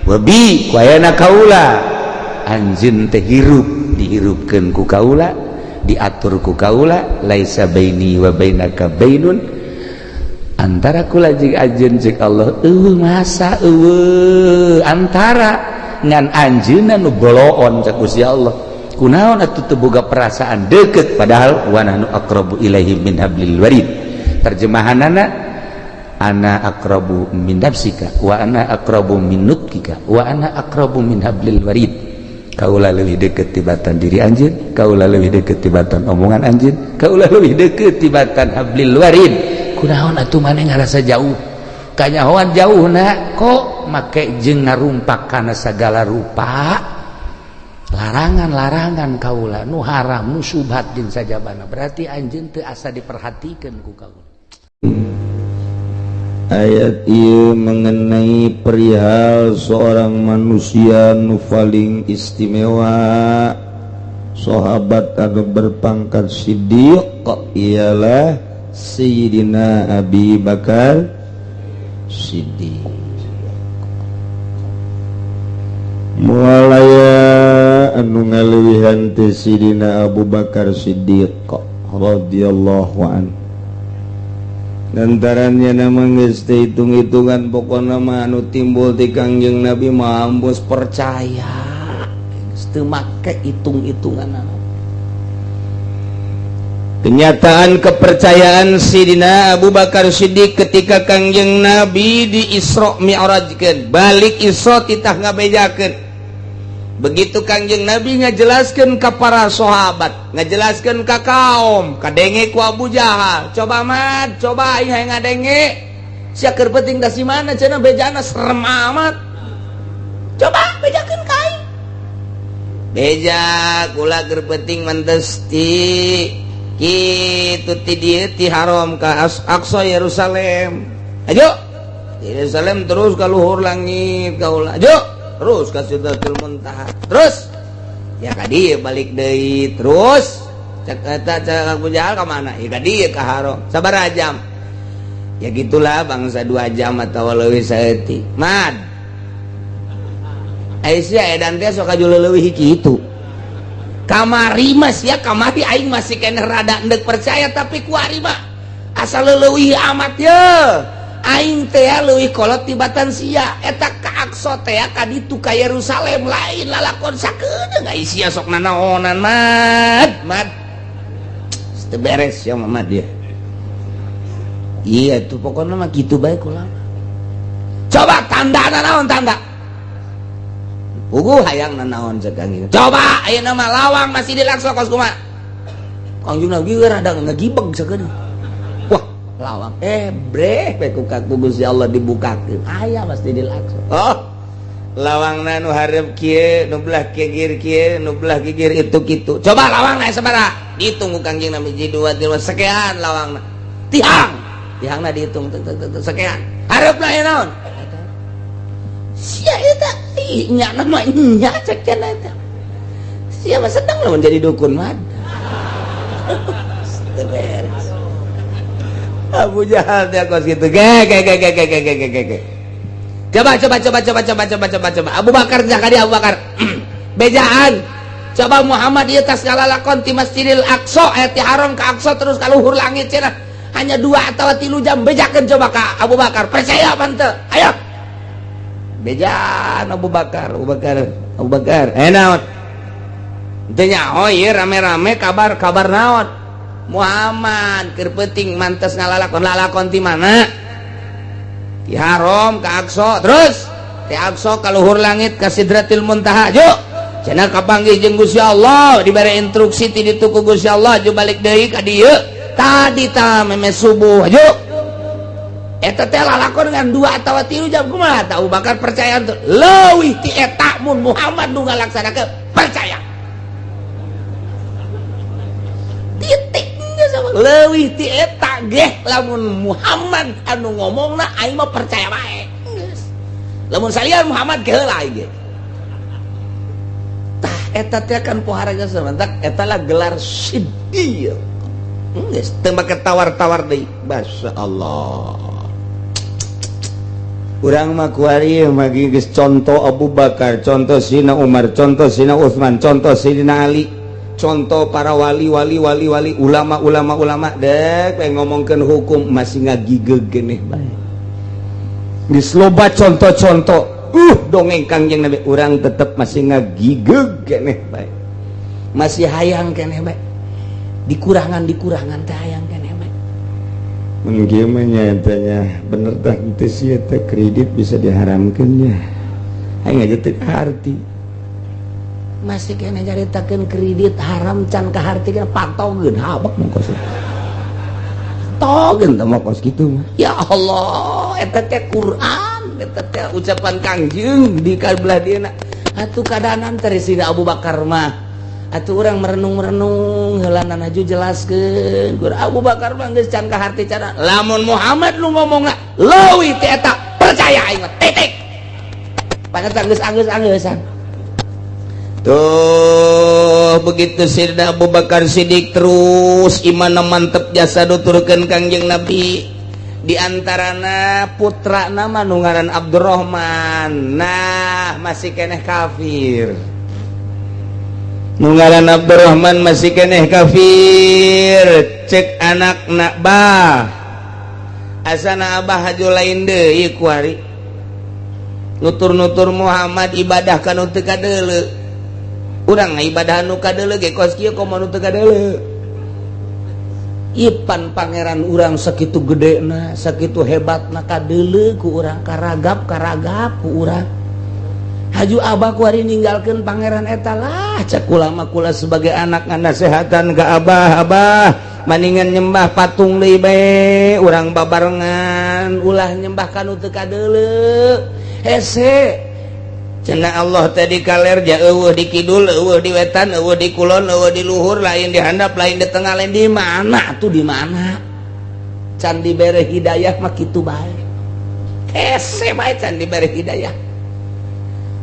wa bi ku ayana kaula anjeun teh hirup dihirupkeun ku kaula diatur ku kaula laisa baini wa bainaka bainun antara kula jeung anjeun cek Allah eueuh masa eueuh antara ngan anjeunna nu boloon cek Gusti Allah kunaon atuh teu boga perasaan deket padahal wa nahnu aqrabu ilaihi min hablil warid. Terjemahanana ana aqrabu min nafsika wa ana aqrabu min nutkika wa ana aqrabu min hablil warid. Kaula leuwih deket tibatan diri anjeun, kaula leuwih deket tibatan omongan anjeun, kaula leuwih deket tibatan hablil warid. Kunaon atuh maneh ngarasa jauh? Kanyahoan jauh na kok make jeung ngarumpak kana sagala rupa larangan-larangan kaula nu haram nu subhat jeung sajabana, berarti anjeun teu asa diperhatikeun ku kaula. Ayat ieu mengenai perihal seorang manusia nu paling istimewa, sahabat anu berpangkat siddiq, ialah Sayyidina Abi Bakar Siddiq. Mualaya anu ngaleuwihan teh Sayyidina Abu Bakar Siddiq radhiyallahu anhu. Lantarannya nama geus teu hitung-hitungan, pokona mah anu timbul ti Kangjeng Nabi mah ambus percaya, geus teu make hitung-hitungan. Kenyataan kepercayaan Sidina Abu Bakar Siddiq ketika Kangjeng Nabi di Isra Mi'rajkeun, balik Isra titah ngabejakeun. Begitu Kangjeng Nabi ngajelaskeun ka para sahabat, ngajelaskeun ka kaum, kadenge ku Abu Jahal. Coba Mat, coba aing hayang ngadenge. Sia keur penting da si mana cenah bejana serem amat. Coba bejakeun ka aing. Beja kula keur penting mentes ti kitu ti dieu ti haram ka Aqsa Yerusalem. Ayo Yerusalem terus ka luhur langit kaula. Ayo terus ka Sidratul Muntaha. Terus ya ka dieu balik deui terus cek eta cek Abu Jahal ka mana? Ya ka dieu ka haram. Sabaraha jam? Ya gitulah bangsa 2 jam atau leuwih saeutik. Mad. Aisyah edan teh sok aju leuwih kitu. Kamari mas ya kamari aing masih kena rada endek percaya tapi kuari mah asal leuwih amat ye aing teh leuwih kolot tibatan sia eta ka Aqsa teh ka ditu ka Yerusalem lain lalakon sakedeung ai sia sok nanaonan mad mad teu beres ya mama dia. Iya tuh pokoknya mah kitu bae kula. Coba tanda naon tanda puguh hayang nanaon cek Kangjeng. Coba ayeuna mah lawang Masjidil Aqsa kos kumaha? Kangjeng Nabi ge rada ngagibeg sakedeung. Wah, lawang breh we ku Gusti Allah dibukakeun. Aya Masjidil Aqsa. Oh, lawangna nu hareup kieu, nu belah gigir kieu, nu belah gigir itu kitu. Coba lawangna sabaraha? Dihitung ku Kangjeng Nabi hiji 2 3 sekian lawangna. Tihang, tihangna dihitung sekian. Hareupna aya naon? Sia eta nya nama nya cek cenah eta. Sia mah sedang lamun jadi dukun mah. Teu beres. Abu Jahal teh kos kitu. Ge ge ge ge ge ge ge ge ge. Coba coba coba coba coba coba coba coba. Abu Bakar jakadi Abu Bakar. Bejaan. Coba Muhammad ieu tas ngalalakon ti Masjidil Aqsa aya ti haram ka Aqsa terus ka luhur langit cenah. Hanya 2 atau 3 jam bejakeun coba ka Abu Bakar. Percaya apa henteu? Ayo. Bejaan Abu Bakar, Abu Bakar, Abu Bakar. Naon? Teu nyaho ieu rame-rame kabar-kabar naon? Muhammad keur peuting mantes ngalalakon lalakon ti mana? Ti haram ka Aqsa, terus ti Aqsa ka luhur langit ka Sidratil Muntaha. Yuk. Cenah kapanggih jeung Gusti Allah, dibere instruksi ti ditu ku Gusti Allah, ju balik deui ka dieu. Tadi ta meme subuh. Yuk. Eta teh lalakon dengan 2 atau 3 jam kumaha tah Abu Bakar percaya teu? Leuwih ti eta mun Muhammad nu ngalaksanakeun percaya. Titik geus sama. Leuwih ti eta geh lamun Muhammad anu ngomongna aing mah percaya bae. Geus. Lamun salian Muhammad ge heula aing ge. Tah eta teh kan pohara geus mantak eta lah gelar siddiq. Geus teu make tawar-tawar deui. Masyaallah. Urang mah kuari mah geus contoh Abu Bakar, contoh Sina Umar, contoh Sina Utsman, contoh Sidina Ali, contoh para wali wali wali wali, ulama ulama ulama dek pengen ngomongkeun hukum masih ngagigeg geneh bae. Geus loba contoh-contoh, dongeng Kangjeng Nabi urang tetep masih ngagigeg geneh bae. Masih hayang keneh bae. Dikurangan-dikurangan teh hayang keneh bae. Mun kieu mah nya eta nya bener tah teu sih eta kredit bisa diharamkeun nya. Aing aja teu kaharti. Masih kena nyaritakeun kredit haram can kaharti kana patogeun habek mah kos. Patogeun teh mah kos kitu mah. Ya Allah, eta teh Quran, eta teh ucapan Kangjeng di kabelah dieuna. Atuh kadanan teh Sina Abu Bakar mah. Atuh urang merenung-merenung heulanan aju jelaskeun. Gur Abu Bakar mah geus can kaharti cara. Lamun Muhammad nu ngomongna leuwih ti eta percaya aing mah titik. Padahal geus anggeus-angeusan. Tuh begitu Sayyidina Abu Bakar Siddiq terus iman mantep jasa nuturkeun Kangjeng Nabi. Di antarana putra nama nu ngaran Abdurrahman. Nah, masih keneh kafir. Nu ngaran Abdurrahman masih keneh kafir. Cek anakna bah. Asana abah haju lain deui kuari. Nutur-nutur Muhammad ibadah ka nu teu kadeuleu. Urang ibadah nu kadeuleu ge kos kieu komo nu teu kadeuleu. Ipan pangeran urang sakitu gedena, sakitu hebatna kadeuleu ku urang, karagap karagap ku urang. Haju abah kuari ninggalkeun pangeran eta lah, cek kula mah kula sebagai anak nganasehatan ka abah, abah maningan nyembah patung deui bae, urang babarengan ulah nyembah kanu teu kadeuleu. Hese cenah Allah tadi kaler ja eueuh di kidul, eueuh di wetan, eueuh di kulon, eueuh di luhur, lain di handap, lain di tengah, lain di mana tuh di mana. Can dibere hidayah mah kitu bae. Hese bae can dibere hidayah.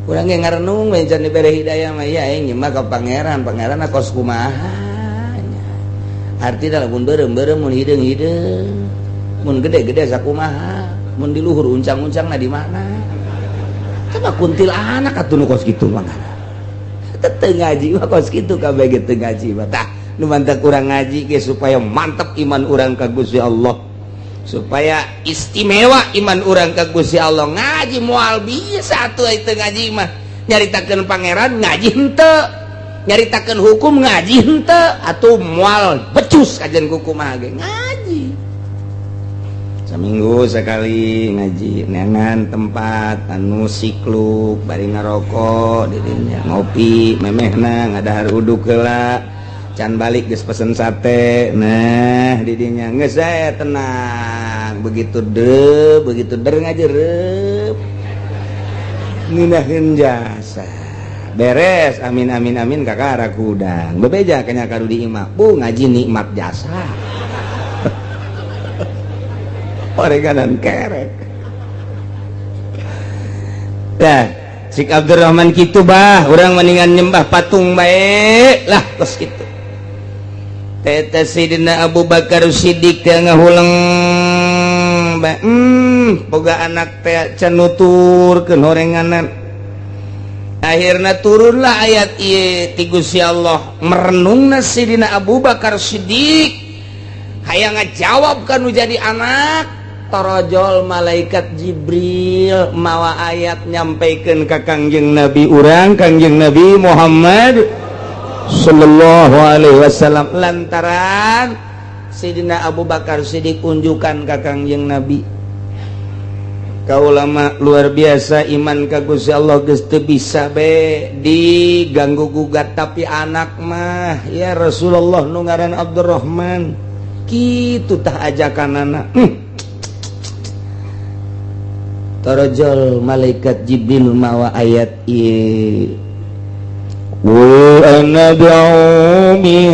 Urang ge ngarenung we can dibere hidayah mah ya aing nyembah ka pangeran, pangeran kos kumaha nya. Artina lamun beureum-beureum, mun hideung-hideung, mun gede-gede sakumaha, mun di luhur uncang-uncangna di mana. Coba kuntilanak atuh nu kos kitu mah. Teu ngaji mah kos kitu kabeh ge teu ngaji mah. Tah nu mantap urang ngaji ge supaya mantep iman urang ka Gusti Allah. Supaya istimewa iman urang ka Gusti Allah. Ngaji moal bisa atuh teu ngaji mah. Nyaritakeun pangeran ngaji henteu. Nyaritakeun hukum ngaji henteu atuh moal becus kajian kumaha ge ngaji. Seminggu sekali ngaji neangan tempat anu sikluk bari ngarokok didinya ngopi memehna ngadahar uduk heula can balik geus pesen sate. Nah didinya geus saya tenang begitu de begitu der ngajerep ngeunaheun jasa beres amin amin amin kakara kudang bebeja kanya ka di imah bu ngaji nikmat jasa oreganan kerek. Dah Sik Abdurrahman kitu bah urang mendingan nyembah patung bae lah kos kitu. Teta Sidina Abu Bakar Siddiq teh ngahuleng bae boga anak teh can nuturkeun horenganan. Akhirna turunlah ayat ieu ti Gusti Allah merenungna Sidina Abu Bakar Siddiq hayang ngajawab kanu jadi anak. Torojol malaikat Jibril mawa ayat nyampaikan ke Kangjeng Nabi urang Kangjeng Nabi Muhammad sallallahu alaihi wasallam lantaran Sidina Abu Bakar Siddiq unjukan ka Kangjeng Nabi. Kaulama luar biasa iman ka Gusti Allah geus teu bisa be diganggu gugat tapi anak mah ya Rasulullah nu ngaran Abdurrahman kitu tah ajakanana. Torojol malaikat Jibril mawa ayat ieu. Qul anad'u min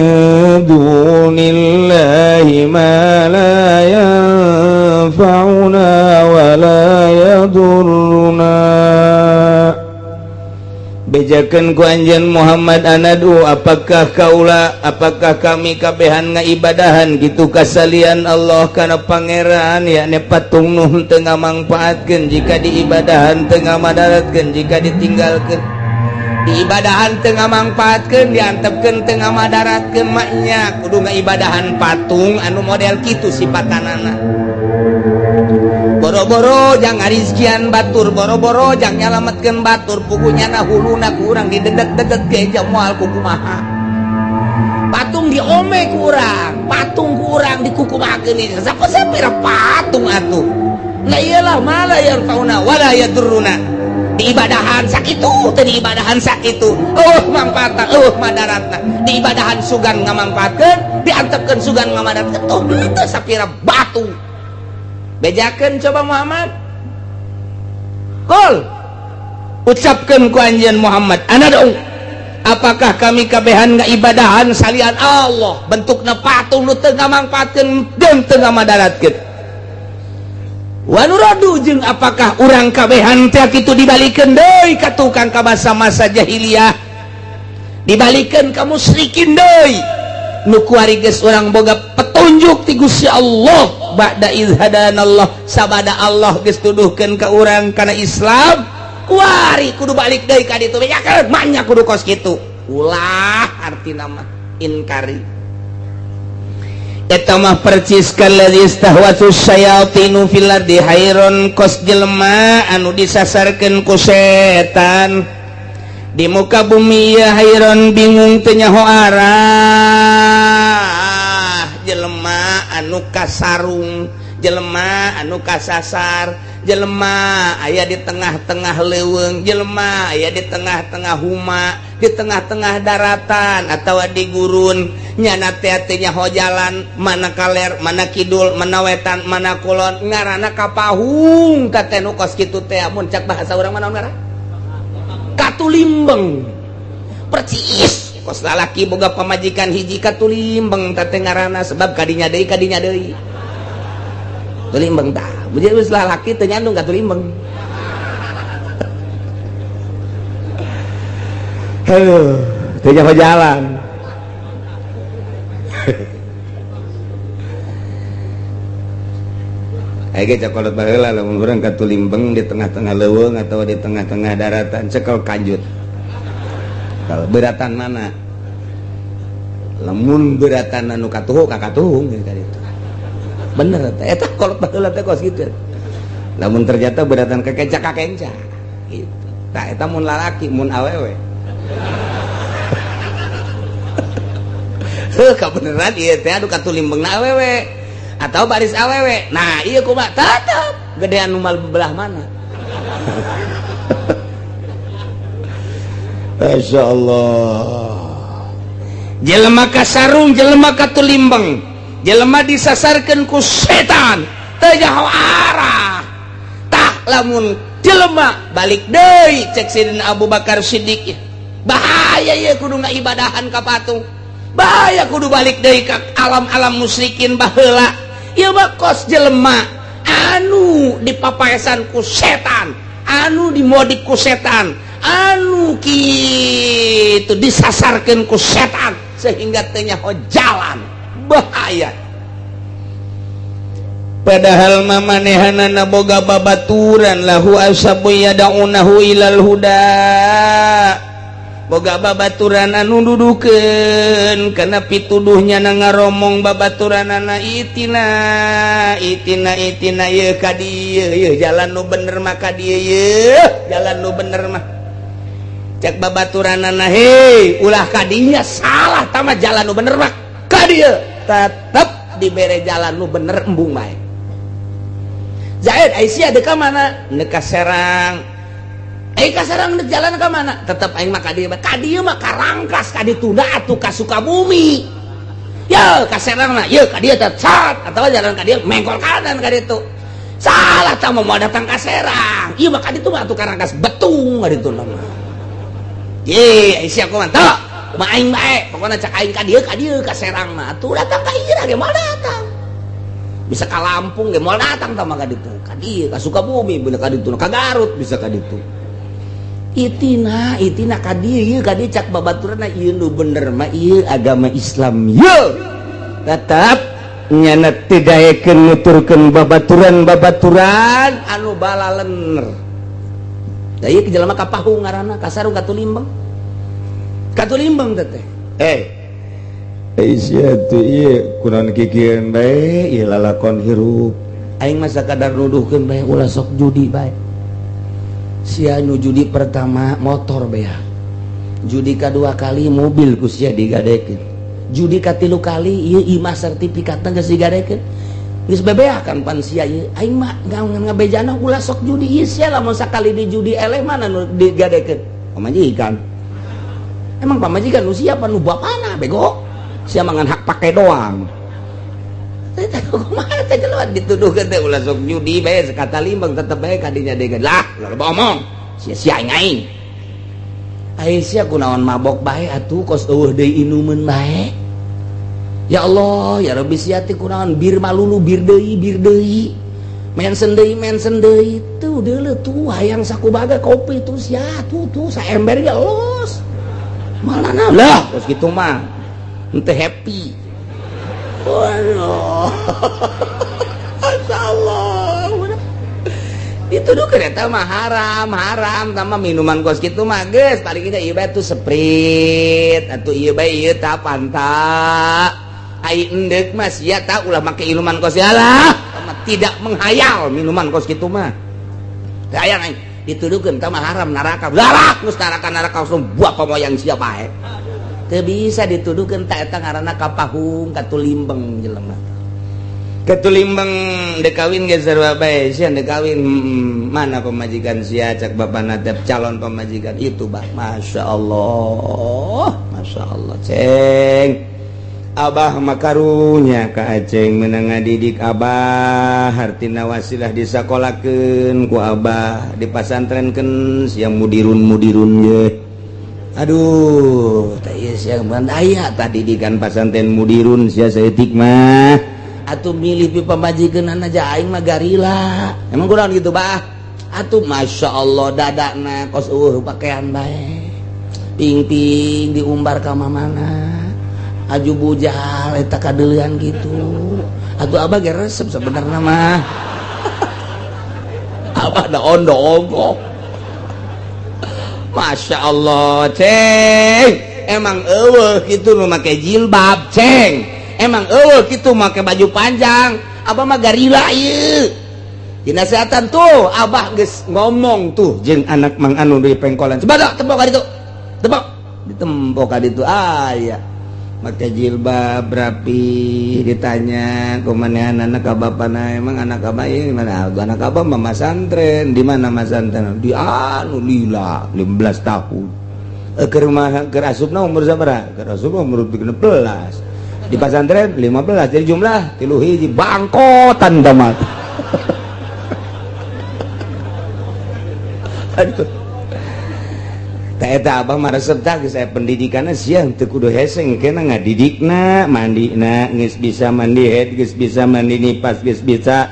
dunillahi ma la yanfa'una wa la yadurruna. Bejakeun ku anjeun Muhammad anadu apakah kaula apakah kami kabehan ngaibadahan gitu kasalian Allah kana pangeran yakni patung nu teu ngamangpaatkeun jika diibadahan teu ngamadaratkeun jika ditinggalkeun diibadahan teu ngamangpaatkeun diantepkeun teu ngamadaratkeun maknya kudu ngaibadahan patung anu model kitu sipatanana. Boro-boro jang ngarizkian batur, boro-boro jang nyalametkeun batur, pugunya na huluna kurang didedek-dedek ge moal kukumaha. Patung diome kurang, patung kurang dikukumakeun ieu. Sapira patung atuh. Lah iyalah mala yarfauna wala yadurruna. Diibadahan sakitu teu diibadahan sakitu. Eueuh mangpaatna, eueuh madaratna. Diibadahan sugan ngamangpaatkeun, diantepkeun sugan ngamadaratkeun. Tuh teu sapira batu. Bejakeun coba Muhammad. Qul ucapkeun ku anjeun Muhammad anad'u apakah kami kabehan ngaibadahan salian Allah bentukna patung nu teu ngamangpaatkeun jeung teu ngamadaratkeun. Wa nuradu jeung apakah urang kabehan teh kitu dibalikeun deui ka tukang ka masa-masa jahiliyah dibalikeun ka musyrikin deui nu kuari geus urang boga petunjuk ti Gusti Allah ba'da iz hadanallah sabada Allah geus tuduhkeun ka urang kana Islam kuari kudu balik deui ka ditu bejakeun manya kudu kos kitu ulah artina mah inkari eta mah percis kalladzi istahwatu syayatinu fil ardi hayron kos jelema anu disasarkeun ku setan di muka bumi ya hayron bingung teu nyaho arah jelema Jelema anu kasarung, jelema anu kasasar, jelema aya di tengah-tengah leuweung, jelema aya di tengah-tengah huma, di tengah-tengah daratan atau di gurun. Nyana teh teu nyaho jalan, mana kaler, mana kidul, mana wetan, mana kulon, ngaranna kapahung ka teh nu kos kitu teh. Mun cak bahasa urang mana ngaran? Katulimbeng. Percis kos lalaki boga pamajikan hiji, katulimbeng teh ngaranna, sebab kadinya deui, kadinya deui. Tulimbeng tah. Bujur geus lalaki teu nyandung katulimbeng. Aduh, teu nyaho jalan. Aya cakolot baheula lamun urang katulimbeng di tengah-tengah leuweung atau di tengah-tengah daratan, cekel kanjut. Kalau beratan mana? Lamun beratan anu katuhu ka katuhung ka ditu. Bener teh eta kolot baheula teh kos kitu. Lamun ternyata beratan ka kenca ka kenca gitu. Tah eta mun lalaki, mun awewe. Heuh, kabeneran ieu teh anu katulimbengna awewe atau baris awewe. Nah, ieu kumaha? Tetep gedean nu belah mana? Masya Allah. Jelema kasarung, jelema katulimbeng, jelema disasarkeun ku setan, teu nyaho arah. Tah lamun jelema balik deui cek Sidina Abu Bakar Siddiq, bahaya ieu kudu ngaibadahan ka patung. Bahaya kudu balik deui ka alam-alam musyrikin baheula. Ieu mah kos jelema anu dipapaesan ku setan, anu dimodik ku setan, anu kitu disasarkeun ku setan sehingga teu nyaho jalan. Bahaya. Padahal mamanehanana boga babaturan, lahu asabu yada'unahu ilal huda. Boga babaturan anu dudukeun kana pituduhnya na ngaromong babaturanana, itina itina itina ieu ka dieu, ieu jalan nu bener mah ka dieu, ieu jalan nu bener mah. Cek babaturanana, hei ulah ka dinya, salah tama jalan nu bener mah ka dieu. Tetep dibere jalan nu bener embung bae. Zaid Aisyah deuk ka mana? Deuk ka Serang. Ka Serang deuk jalan ka mana? Tetep aing mah ka dieu. Ka dieu mah ka Rangkas, ka ditunda atuh ka Sukabumi. Ye ka Serang mah, ye ka dieu teh sat atawa jalan ka dieu mengkol kanan ka ditu. Salah tah mau datang ka Serang. Ieu mah ka ditu mah atuh ka Rangkas Betung ka ditu mah. Ye Aisyah kumaha? Teu, kumaha aing bae. Pokona cak aing ka dieu ka Serang mah atuh datang ka ieu ge moal datang. Bisa ka Lampung ge moal datang tah mah ka ditu. Ka dieu ka Sukabumi bener ka ditu, ka Garut bisa ka ditu. Itina itina ka dieu ka dieu cak babaturna ieu nu bener mah ieu agama Islam ieu. Tetep nyana teu daekeun nuturkeun babaturan-babaturan anu balalener. Da ieu jelema kapahung ngaranna kasarung katulimbeng. Katulimbeng teh. Aisyah teh ieu kunaon kikieun bae ieu lalakon hirup. Aing mah sakadar nuduhkeun bae ulah sok judi bae. Sia nu judi pertama motor bea, judi kedua kali mobil ku sia digadekeun, judi katilu kali ieu imah sertifikatna geus digadekeun, geus bebeakan pan sia ieu. Aing mah ngabejana ulah sok judi ieu sia, lamun sakali di judi eleh mana nu digadekeun? Pamajikan. Emang pamajikan nu siapa nu bapana bego? Sia mangan hak pake doang. Kumaha teh jelema dituduhkeun teh ulah sok judi bae sakata limbang tetep bae kadinya deui lah loba omong sia-sia aing aing. Aisyah kunaon mabok bae atuh kos eueuh deui inumeun bae. Ya Allah ya Rabbi sia teh kunaon bir malulu bir deui bir deui. Mensen deui tuh deuleu tuh hayang sakubaga kopi tuh sia tuh tuh saember ge los. Malana lah kos kitu mah henteu happy. Waduh, Masya Allah. Dituduh kereta mah haram, haram sama minuman kos kitu mah geus paling ge ieu bae tuh Sprite atuh ieu bae ieu tah Fanta. Ai endek mah sia tah ulah make minuman kos lah, tidak menghayal minuman kos kitu mah. Teu aya aing dituduhkeun tah mah haram neraka. Lah geus neraka neraka langsung buah pamoyang sia bae. Teu bisa dituduhkeun ta eta ngaranna kapahung katulimbeng jelema. Ketulimbang dekawin geser bae sia dekawin mana pemajikan sia cak bapana teh calon pemajikan itu bah Masya Allah Masya Allah ceng Abah makarunya ka Aceng menang ngadidik Abah hartina wasilah disakolakeun ku Abah dipasantrenkeun sia mudirun-mudirun ye aduh teh ieu sia aya tadi didikan pasantren mudirun sia saeutik mah atuh milih pi pamajikan aja aing mah garila emang kurang gitu bah atuh Masya Allah dadana kos pakaian bae ping-ping diumbar ka mamana aju bujal eta kadeulean gitu atuh abah ge resep sebenarnya mah abah da ondo ongkoh Masya Allah ceng emang eueuh kitu nu make jilbab ceng emang eueuh kitu make baju panjang abah mah garila ieu dinasehatan tuh abah geus ngomong tuh jeung anak Mang Anu di pengkolan coba dak tepok ka ditu tepok ditempok ka ditu aya make jilbab rapi ditanya kumaha anak ka bapana emang anak abah ieu mana anak abah mah masantren di mana masantren di anu lila 15 tahun keur mah keur asupna umur sabaraha keur asupna umur 13 di pasantren 15 jadi jumlah 3 hiji bangkotan tamat. Aduh teh eta abah mah resep tah geus aya pendidikanna sia teu kudu hese engkena ngadidikna mandina geus bisa mandi head geus bisa mandi nipas geus bisa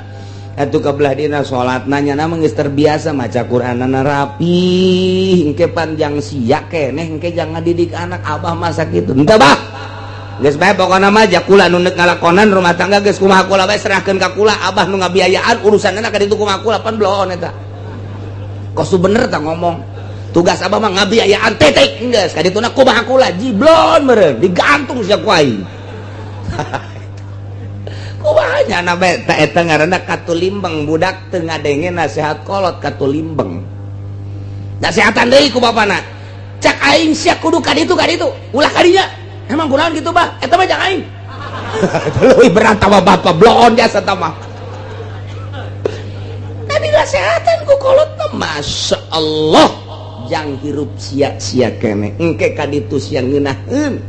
atuh ka belah dina salatna nya mah geus terbiasa maca Qur'anana rapi engke panjang sia keneh engke jangan ngadidik anak abah masa kitu henteu bah geus bae pokona mah kula nu neuk ngalakonan rumah tangga geus kumaha kula bae serahkeun ka kula abah nu ngabiayaan urusanna ka ditu kumaha kula pan bloon eta kos bener tah ngomong tugas abah mah ngabiayaan titik geus ka dituna kumaha kula jiblon meureun digantung sia ku aing kumaha nya na bae ta eta ngaranna katulimbeng budak teu ngadenge nasihat kolot katulimbeng nasihatan deui ku bapana cak aing sia kudu ka ditu ulah ka dinya emang kurang gitu bah eta mah jangan aing leuwih berat tambah bapak bloon jasa tambah tadi nasihatan ku kolot Masya Allah jang hirup sia-sia kene engke ka ditu sia ngeunaheun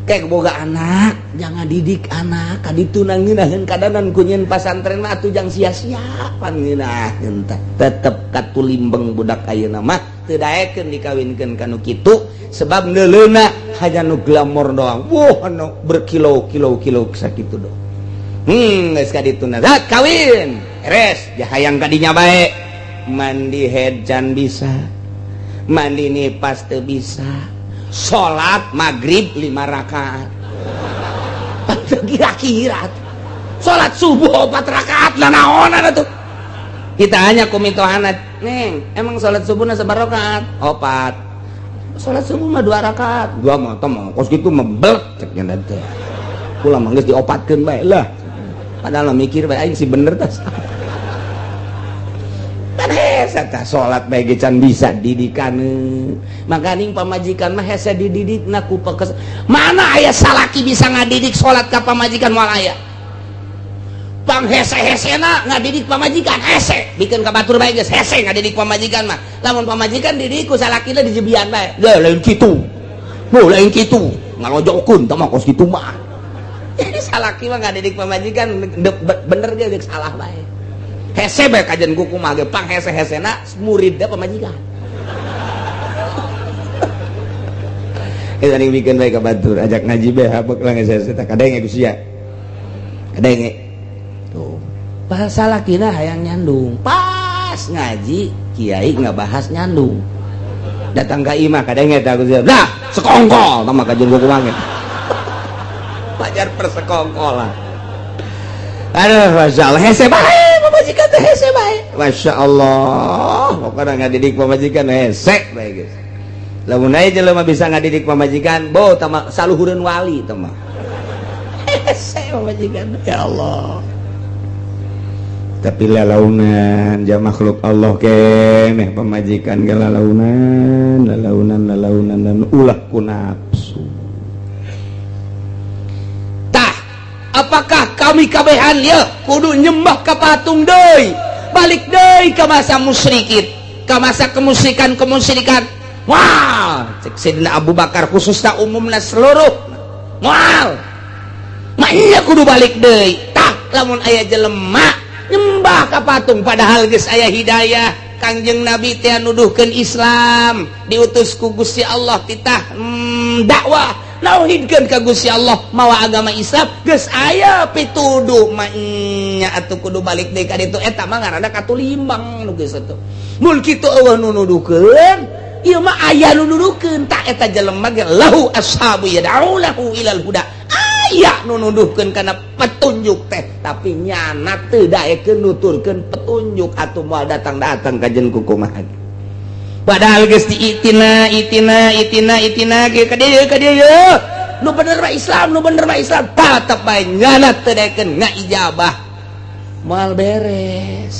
kayak boga anak jangan didik anak ka ditu ngeunaheun kadanan ku nyeun pasantren mah atuh jang sia-sia pan ngeunaheun teh tetep katulimbeng budak ayeuna mah teu daekeun dikawinkeun ka nu kitu sebab neuleuna hanya nu glamor doang wah anu berkilo-kilo-kilo sakitu doang geus ka dituna zat kawin beres jahayang ka dinya bae mandi head can bisa mandi nipas teu bisa salat maghrib 5 rakaat teu kira-kira salat subuh 4 rakaat lah naonan atuh kita hanya ku mitohana neng emang salat subuhna sabaraha rakaat 4 salat subuh mah 2 rakaat dua mah teh mah kos kitu mah blek cek nya teh kula mah geus diopatkeun bae lah padahal mikir bae aing si bener tah kan hese tah salat bae ge can bisa didikane makaning pamajikan mah hese dididikna ku pekes mana aya salaki bisa ngadidik salat ka pamajikan moal aya panghese-hesena ngadidik pamajikan hese bikin ka batur bae geus hese ngadidik pamajikan mah lamun pamajikan didik ku salakina dijebian bae leuh lain kitu leuh lain kitu ngalojokeun tah mah kos kitu mah jadi salaki mah ngadidik pamajikan bener ge geus salah bae hese bae kajian ku kumaha ge panghese-hesena muridna pamajikan eta ning bikin bae ka batur ajak ngaji bae habek lah geus hese tah kadenge ku sia kadenge tuh bahasa lakina hayang nyandung pas ngaji kiai nggak bahas nyandung datang ke imah kadang eta aku siap dah sekongkol sama kajian gua kumangin pajar persekongkolan aduh Masya Allah hese bae pamajikan teh hese bae Masya Allah pokoknya ngadidik pamajikan hese bae geus lamun aya jelema bisa ngadidik pamajikan bo tama saluhureun wali teh mah hese pamajikan ya Allah tapi lalaunan jam makhluk Allah keneh pamajikan ge lalaunan lalaunan lalaunan dan ulah ku nafsu tah apakah kamu Kami kabehan ya kudu nyembah ka patung deui, balik deui ka masa musyrikin, ka masa kemusyrikan kemusyrikan. Wah, cek Sayyidina Abu Bakar khususnya, umumna seluruh, moal maknya kudu balik deui. Tah, lamun aya jelema nyembah ka patung padahal geus aya hidayah, Kangjeng Nabi teh nuduhkeun Islam, diutus ku Gusti Allah titah dakwah nauhidkeun ka Gusti Allah mawa agama Islam, geus aya pituduh nya atuh kudu balik deui ka ditu. Eta mah ngaranna katulimbang nu geus atuh. Mun kitu euweuh nu nuduhkeun, ieu mah aya nu nuduhkeun. Tak eta jelema ge lahu ashabu yad'unahu ilal huda, aya nu nuduhkeun kana petunjuk teh, tapi nyana teu daekeun nuturkeun petunjuk, atuh moal datang-datang kajen ku kumaha? Padahal geus diitina itina itina itina ge ka dieu ka dieu, nu bener mah Islam, nu bener mah Islam, tetep bae nyana teu daekeun ngaijabah, moal beres.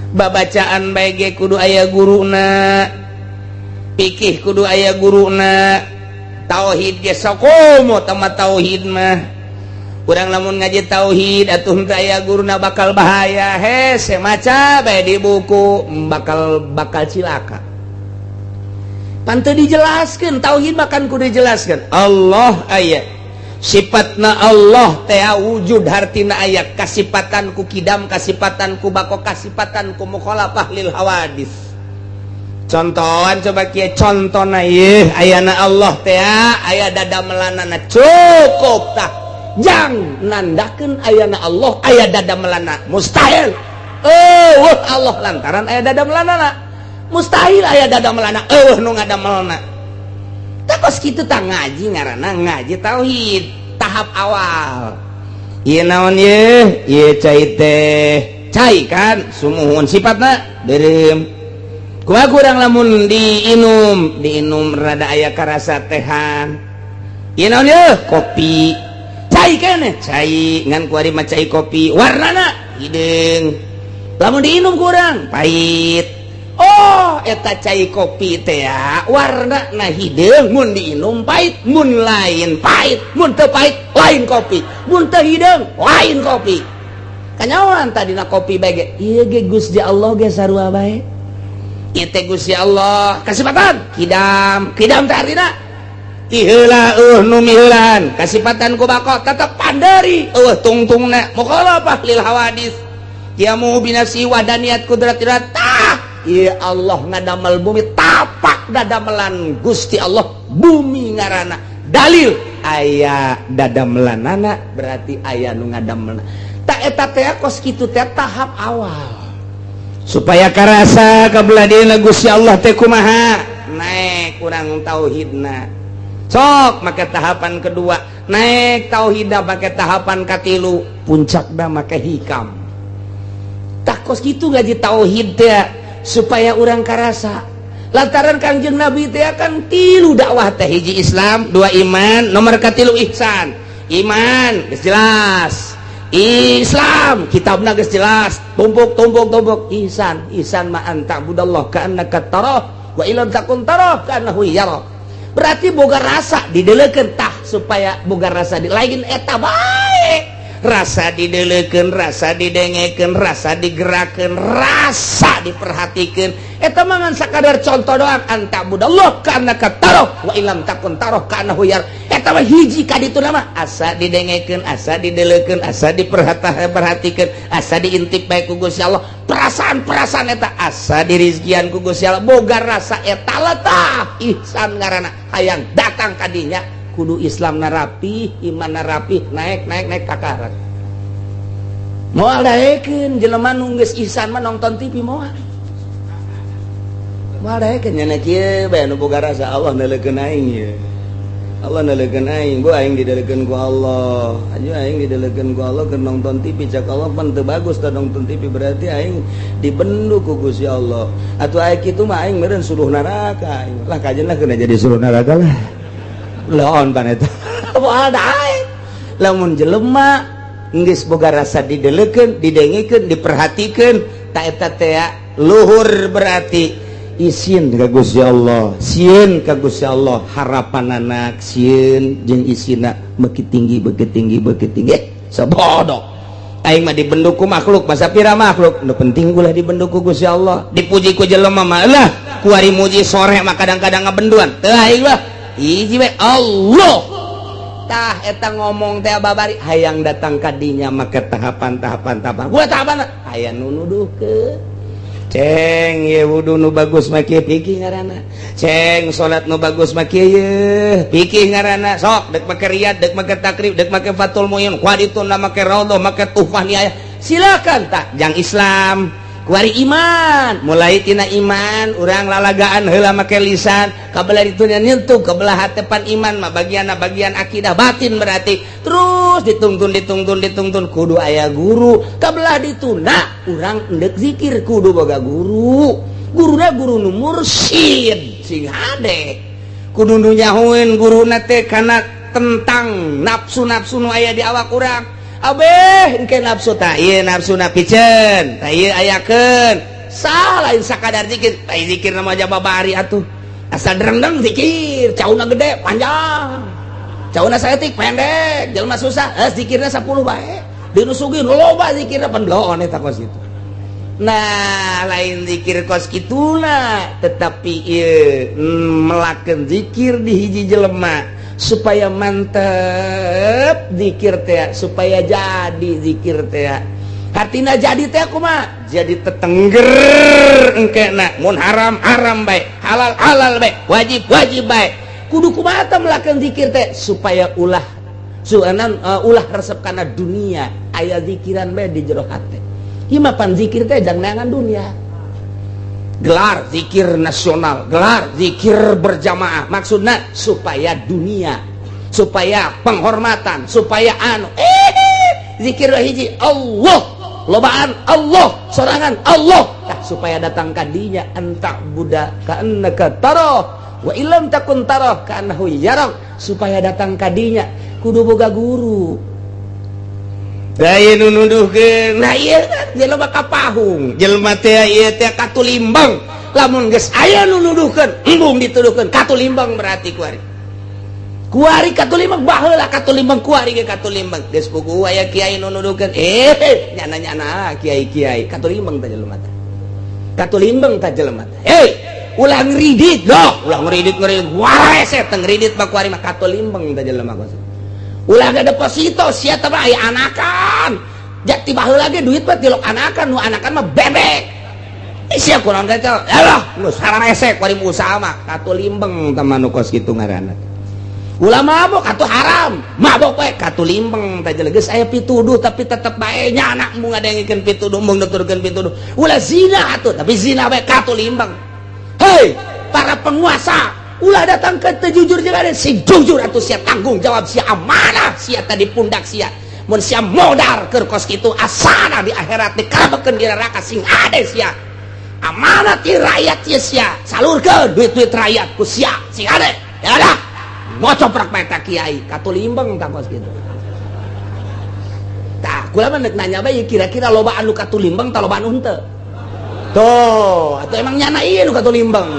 Babacaan bae ge kudu aya guruna, pikih kudu aya guruna, tauhid ge sakomo tama. Tauhid mah kurang, lamun ngaji tauhid atuh henteu aya guruna bakal bahaya. Hese maca bae di buku, bakal bakal cilaka. Pan teu dijelaskeun tauhid, makan kudu dijelaskeun Allah aya, sifatna Allah teh wujud, hartina aya kasipatan ku kidam, kasipatan ku bako, kasipatan ku mukhalafah lil hawadis. Contohan coba kieu contona, ieu ayana Allah teh aya dadamelanana, cukup. Tah, jang nandakeun ayana Allah aya dadamelanana, mustahil. Oh, Allah lantaran aya dadamelanana, mustahil aya dadamelanana, euweuh nu ngadamelna. Tah, kos kitu. Tah, ngaji ngaranna ngaji tauhid tahap awal. Ieu naon ieu? Ieu cai teh, cai kan sumuhun, sifatna beureum. Kumaha kurang lamun diinum, diinum rada aya karasa tehan. Ieu naon ieu? Kopi. Cai keneh, cai, ngan kuari mah cai kopi, warnana hideung, lamun diinum kurang pahit. Oh, eta cai kopi teh warna na hideung, mun diinum pahit. Mun lain pahit, mun teu pahit lain kopi, mun teu hideung lain kopi. Kanyawan tadina kopi bae ge. Ieu ge Gusti Allah ge sarua bae. Ieu teh Gusti Allah kasipatan kidam. Kidam teh artina ti heula euweuh nu miheulaan. Kasipatan ku bako, tetep panderi, euweuh tungtungna, mukhalafah lil hawadis, qiyamu binafsi wahdaniyat kudratillah. Tah, ieu Allah ngadamel bumi, tapak dadamelan Gusti Allah bumi ngaranna dalil aya dadamelanana, berarti aya nu ngadamelna. Tak eta teh kos kitu teh tahap awal supaya karasa kabelah dieuna Gusti Allah teh kumaha. Naik kurang tauhidna, sok make tahapan kedua, naik tauhidna make tahapan katilu, puncakna make hikam. Tak kos kitu ngaji tauhid teh supaya urang karasa, lantaran Kangjeng Nabi teh kan tilu dakwah teh: hiji Islam, dua iman, nomor katilu ihsan. Iman geus jelas, Islam kitabna geus jelas, tumpuk tumpuk tumpuk, ihsan. Ihsan ma an ta'budallah ka'annaka tarah wa illam takun tarah ka'annahu yara. Berarti boga rasa didelekeun. Tah, supaya boga rasa di lain eta bae, rasa didelekeun, rasa didengekeun, rasa digerakkeun, rasa diperhatikeun. Eta mah ngan sakadar contoh doang. An ta'budallah ka'annaka tarah wa illam takun tarah ka'annahu yara. Eta mah hiji ka ditu nama asa didengekeun, asa didelekeun, asa diperhatikeun, asa diintip bae ku Gusti Allah. Perasaan-perasaan eta asa dirizkian ku Gusti Allah, boga rasa eta lah. Tah, ihsan ngaranna. Hayang datang ka dinya kudu Islam rapi, iman rapi, naik naik naik kakarak. Moal daekeun jelema nu geus ihsan mah nonton TV, moal moal daekeun. Nya kieu bae nu boga rasa, Allah neuleukeun aing ye, Allah neuleukeun aing, bu aing didelekeun ku Allah aja, aing didelekeun ku Allah keur nonton TV. Cak Allah pan teu bagus tah nonton TV, berarti aing dibendu ku Gusti Allah. Atuh aing kitu mah aing meureun suluh neraka aing lah, kajen lah kena jadi suluh neraka lah. Laon pan eta moal daek lamun jelema geus boga rasa didelekeun, didengekeun, diperhatikeun. Tak eta teh luhur, berarti isin ka Gusti Allah, sieun ka Gusti Allah, harapan anak sieun jeung isina beki tinggi, beki tinggi, beki tinggi. Sabodo. Aing mah dibendu ku makhluk, masa pira makhluk. Nu penting ulah dibendu ku Gusti Allah. Dipuji ku jelema mah lah, kuari muji sore mah kadang-kadang ngabenduan. Teu aing mah hiji we Allah. Tah eta ngomong teh babari hayang datang ka dinya make tahapan-tahapan tahapan. Gua tahapan aya nu nuduhkeun. Ceng ye wudu nu bagus mah kieu pikir ngaranna. Ceng salat nu bagus mah kieu ye pikir ngaranna. Sok dek make riyad, dek make takrib, dek make fatul muin, kuari ditunda make raudhah, make tuhfah niaya. Silakan tak jang Islam. Kuari iman, mulai tina iman urang lalagaan heula make lisan, kabelah itu nyentuh kebelah hatepan iman mah bagian bagian akidah batin berarti terus ditungtun ditungtun ditungtun kudu aya guru, kabelah ditunda urang endek zikir kudu boga guru. Guruna guru nu mursyid sing hade. Kudu nu nyahoeun guruna teh kana tentang nafsu-nafsu nu aya di awak urang. Abeh engke nafsu ta ieu nafsuna piceun, ta ieu ayakeun. Sah lain sakadar zikir, ta zikir nama aja babari atuh. Asa drendeng zikir, cauna gede panjang. Cauna saeutik pendek, jelema susah, zikirna 10 bae. Di nu sugih loba zikirna pendoon eta kos kitu. Nah, lain zikir kos kituna, tetapi ieu melakeun zikir di hiji jelema supaya mantep zikir teh, supaya jadi zikir teh. Hartina jadi teh kumaha? Jadi tetengger engkena mun haram haram bae, halal halal bae, wajib wajib bae. Kudu kumaha teh melakeun zikir teh supaya ulah suanan ulah resep kana dunia, aya zikiran bae di jero hate. Ieu mah pan zikir teh jang neangan dunia. Gelar zikir nasional, gelar zikir berjamaah, maksudna supaya dunia, supaya penghormatan, supaya anu zikir hiji Allah, lobaan Allah, sorangan Allah. Tah supaya datang ka dinya anta buddha ka annaka tarah wa illam takun tarah ka annahu yarak, supaya datang ka dinya kudu boga guru. Daya nu nuduhkeun, nah ieu jelema kapahung, jelema teh ieu teh katulimbang. Lamun geus aya nu nuduhkeun, embung dituduhkeun katulimbang berarti kuari. Kuari katulimbang baheula katulimbang kuari ge katulimbang. Geus puguh aya kiai nu nuduhkeun, nyana-nyana kiai-kiai katulimbang teh jelema teh. Katulimbang teh jelema teh. Hei, ulah ngridit loh, ulah ngridit ngridit. Wae teh ngridit mah kuari mah katulimbang teh jelema kos. Ulah ga deposito sia teh mah aya anakan. Jati baheula ge duit mah tilok anakan, nu anakan mah bebek. Sia kunaon teh? Alah, nu sararese kuari usaha mah katulimbeng teh mah nu kos kitu ngaranna. Ulah mabok atuh haram, mabok we katulimbeng teh geus aya pituduh tapi tetep bae nya anak embung ngadengikeun pituduh, embung nuturkeun pituduh. Ulah zina atuh, tapi zina bae katulimbeng. Hei, para penguasa, ulah datang ke teu jujur jeung ada sing jujur atuh sia tanggung jawab sia amanah sia tadi pundak sia. Mun sia modar keur kos kitu asana di akhirat dikarabekeun di neraka sing ade sia. Amanah ti rakyat sia sia salurkeun duit-duit rakyat ku sia sing ade. Ya dah. Ngocoprak bae ta kiai katulimbeng ta kos kitu. Tah, kula mah nek nanya bae kira-kira loba anu katulimbeng ta loba anu henteu. Tuh, atau emang nyana ieu nu katulimbeng.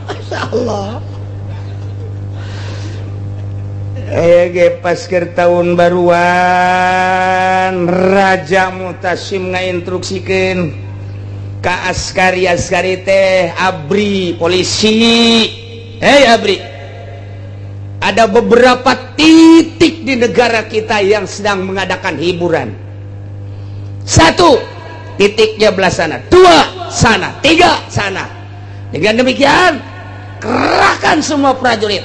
Masya Allah. Ge pas keur tahun baruan Raja Mutasim ngainstruksikeun ka askari-askari teh ABRI polisi. Hei ABRI, ada beberapa titik di negara kita yang sedang mengadakan hiburan. Satu, titiknya belah sana, dua sana, tiga sana. Dengan demikian kerahkan semua prajurit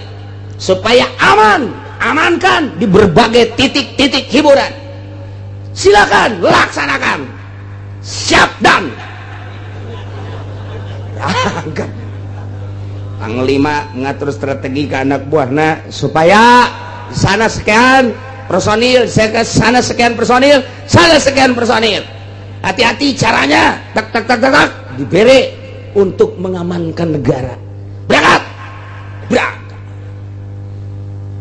supaya aman, amankan di berbagai titik-titik hiburan. Silakan laksanakan. Siap dan berangkat. Panglima ngatur strategi ke anak buahna supaya sana sekian personil, saya ke sana sekian personil, sana sekian personil. Hati-hati caranya, tak tak tak tak tak, diberi untuk mengamankan negara. Berangkat, berangkat.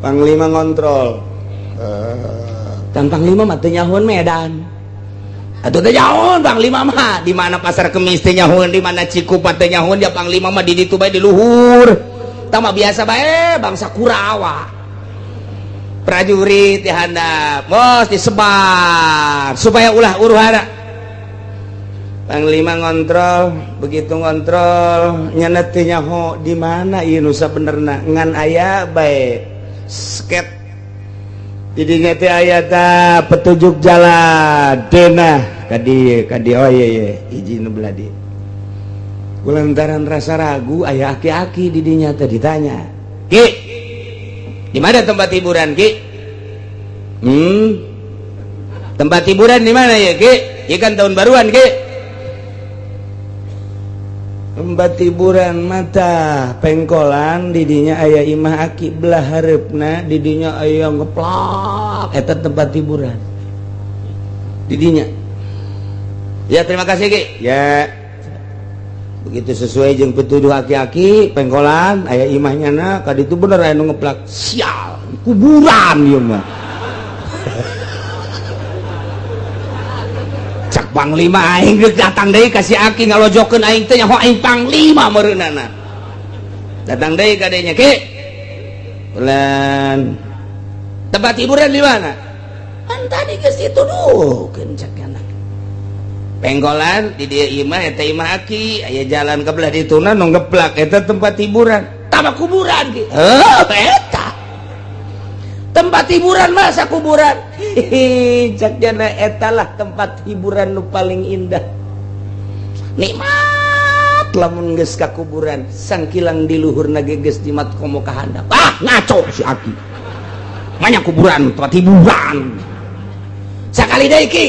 Panglima ngontrol. Dan Panglima mah teu nyahoan Medan. Atuh teu nyahoan Panglima mah di mana Pasar Kemis teu nyahoan, di mana Cikupa teu nyahoan, dia Panglima mah di ditu bae di luhur. Tah mah biasa bae bangsa Kurawa. Prajurit di handap, bos disebar supaya ulah huru-hara. Panglima ngontrol, begitu ngontrol nyana teu nyaho di mana ieu nu sabenerna ngan aya bae sket. Didinya teh aya ta petunjuk jalan denah ka dieu ka dieu, oh iya iya hiji nu belah dieu. Kulantaran rasa ragu aya aki-aki didinya teh ditanya, "Ki, di mana tempat hiburan, Ki?" Tempat hiburan di mana ya, Ki? Ieu kan tahun baruan, Ki. Tempat hiburan mata pengkolan didinya aya imah aki belah hareupna, didinya aya ngeplak eta tempat hiburan didinya. Ya terima kasih, Ki. Ya. Begitu sesuai jeung pituduh aki-aki pengkolan aya imahnya na ka ditu bener aya nu ngeplak, sial kuburan ieu mah. Cak panglima aing geus datang deui ka si aki ngalojokeun aing teh nyaho aing panglima meureunana. Datang deui ka dinya, Ki. Bulan tempat hiburan di mana? Kan tadi geus dituduhkeun cak anak. Pengkolan di dieu imah eta imah aki aya jalan ke belah dituna nu ngeplak eta tempat hiburan. Tama kuburan ki. Heuh eta. Tempat hiburan masa kuburan. Hihi cak jana eta lah tempat hiburan nu paling indah. Nikmat lamun geus ka kuburan sangkilang di luhurna ge geus jimat komo ka handap. Ah ngaco si aki. Banyak kuburan tempat hiburan. Sakali deui ki.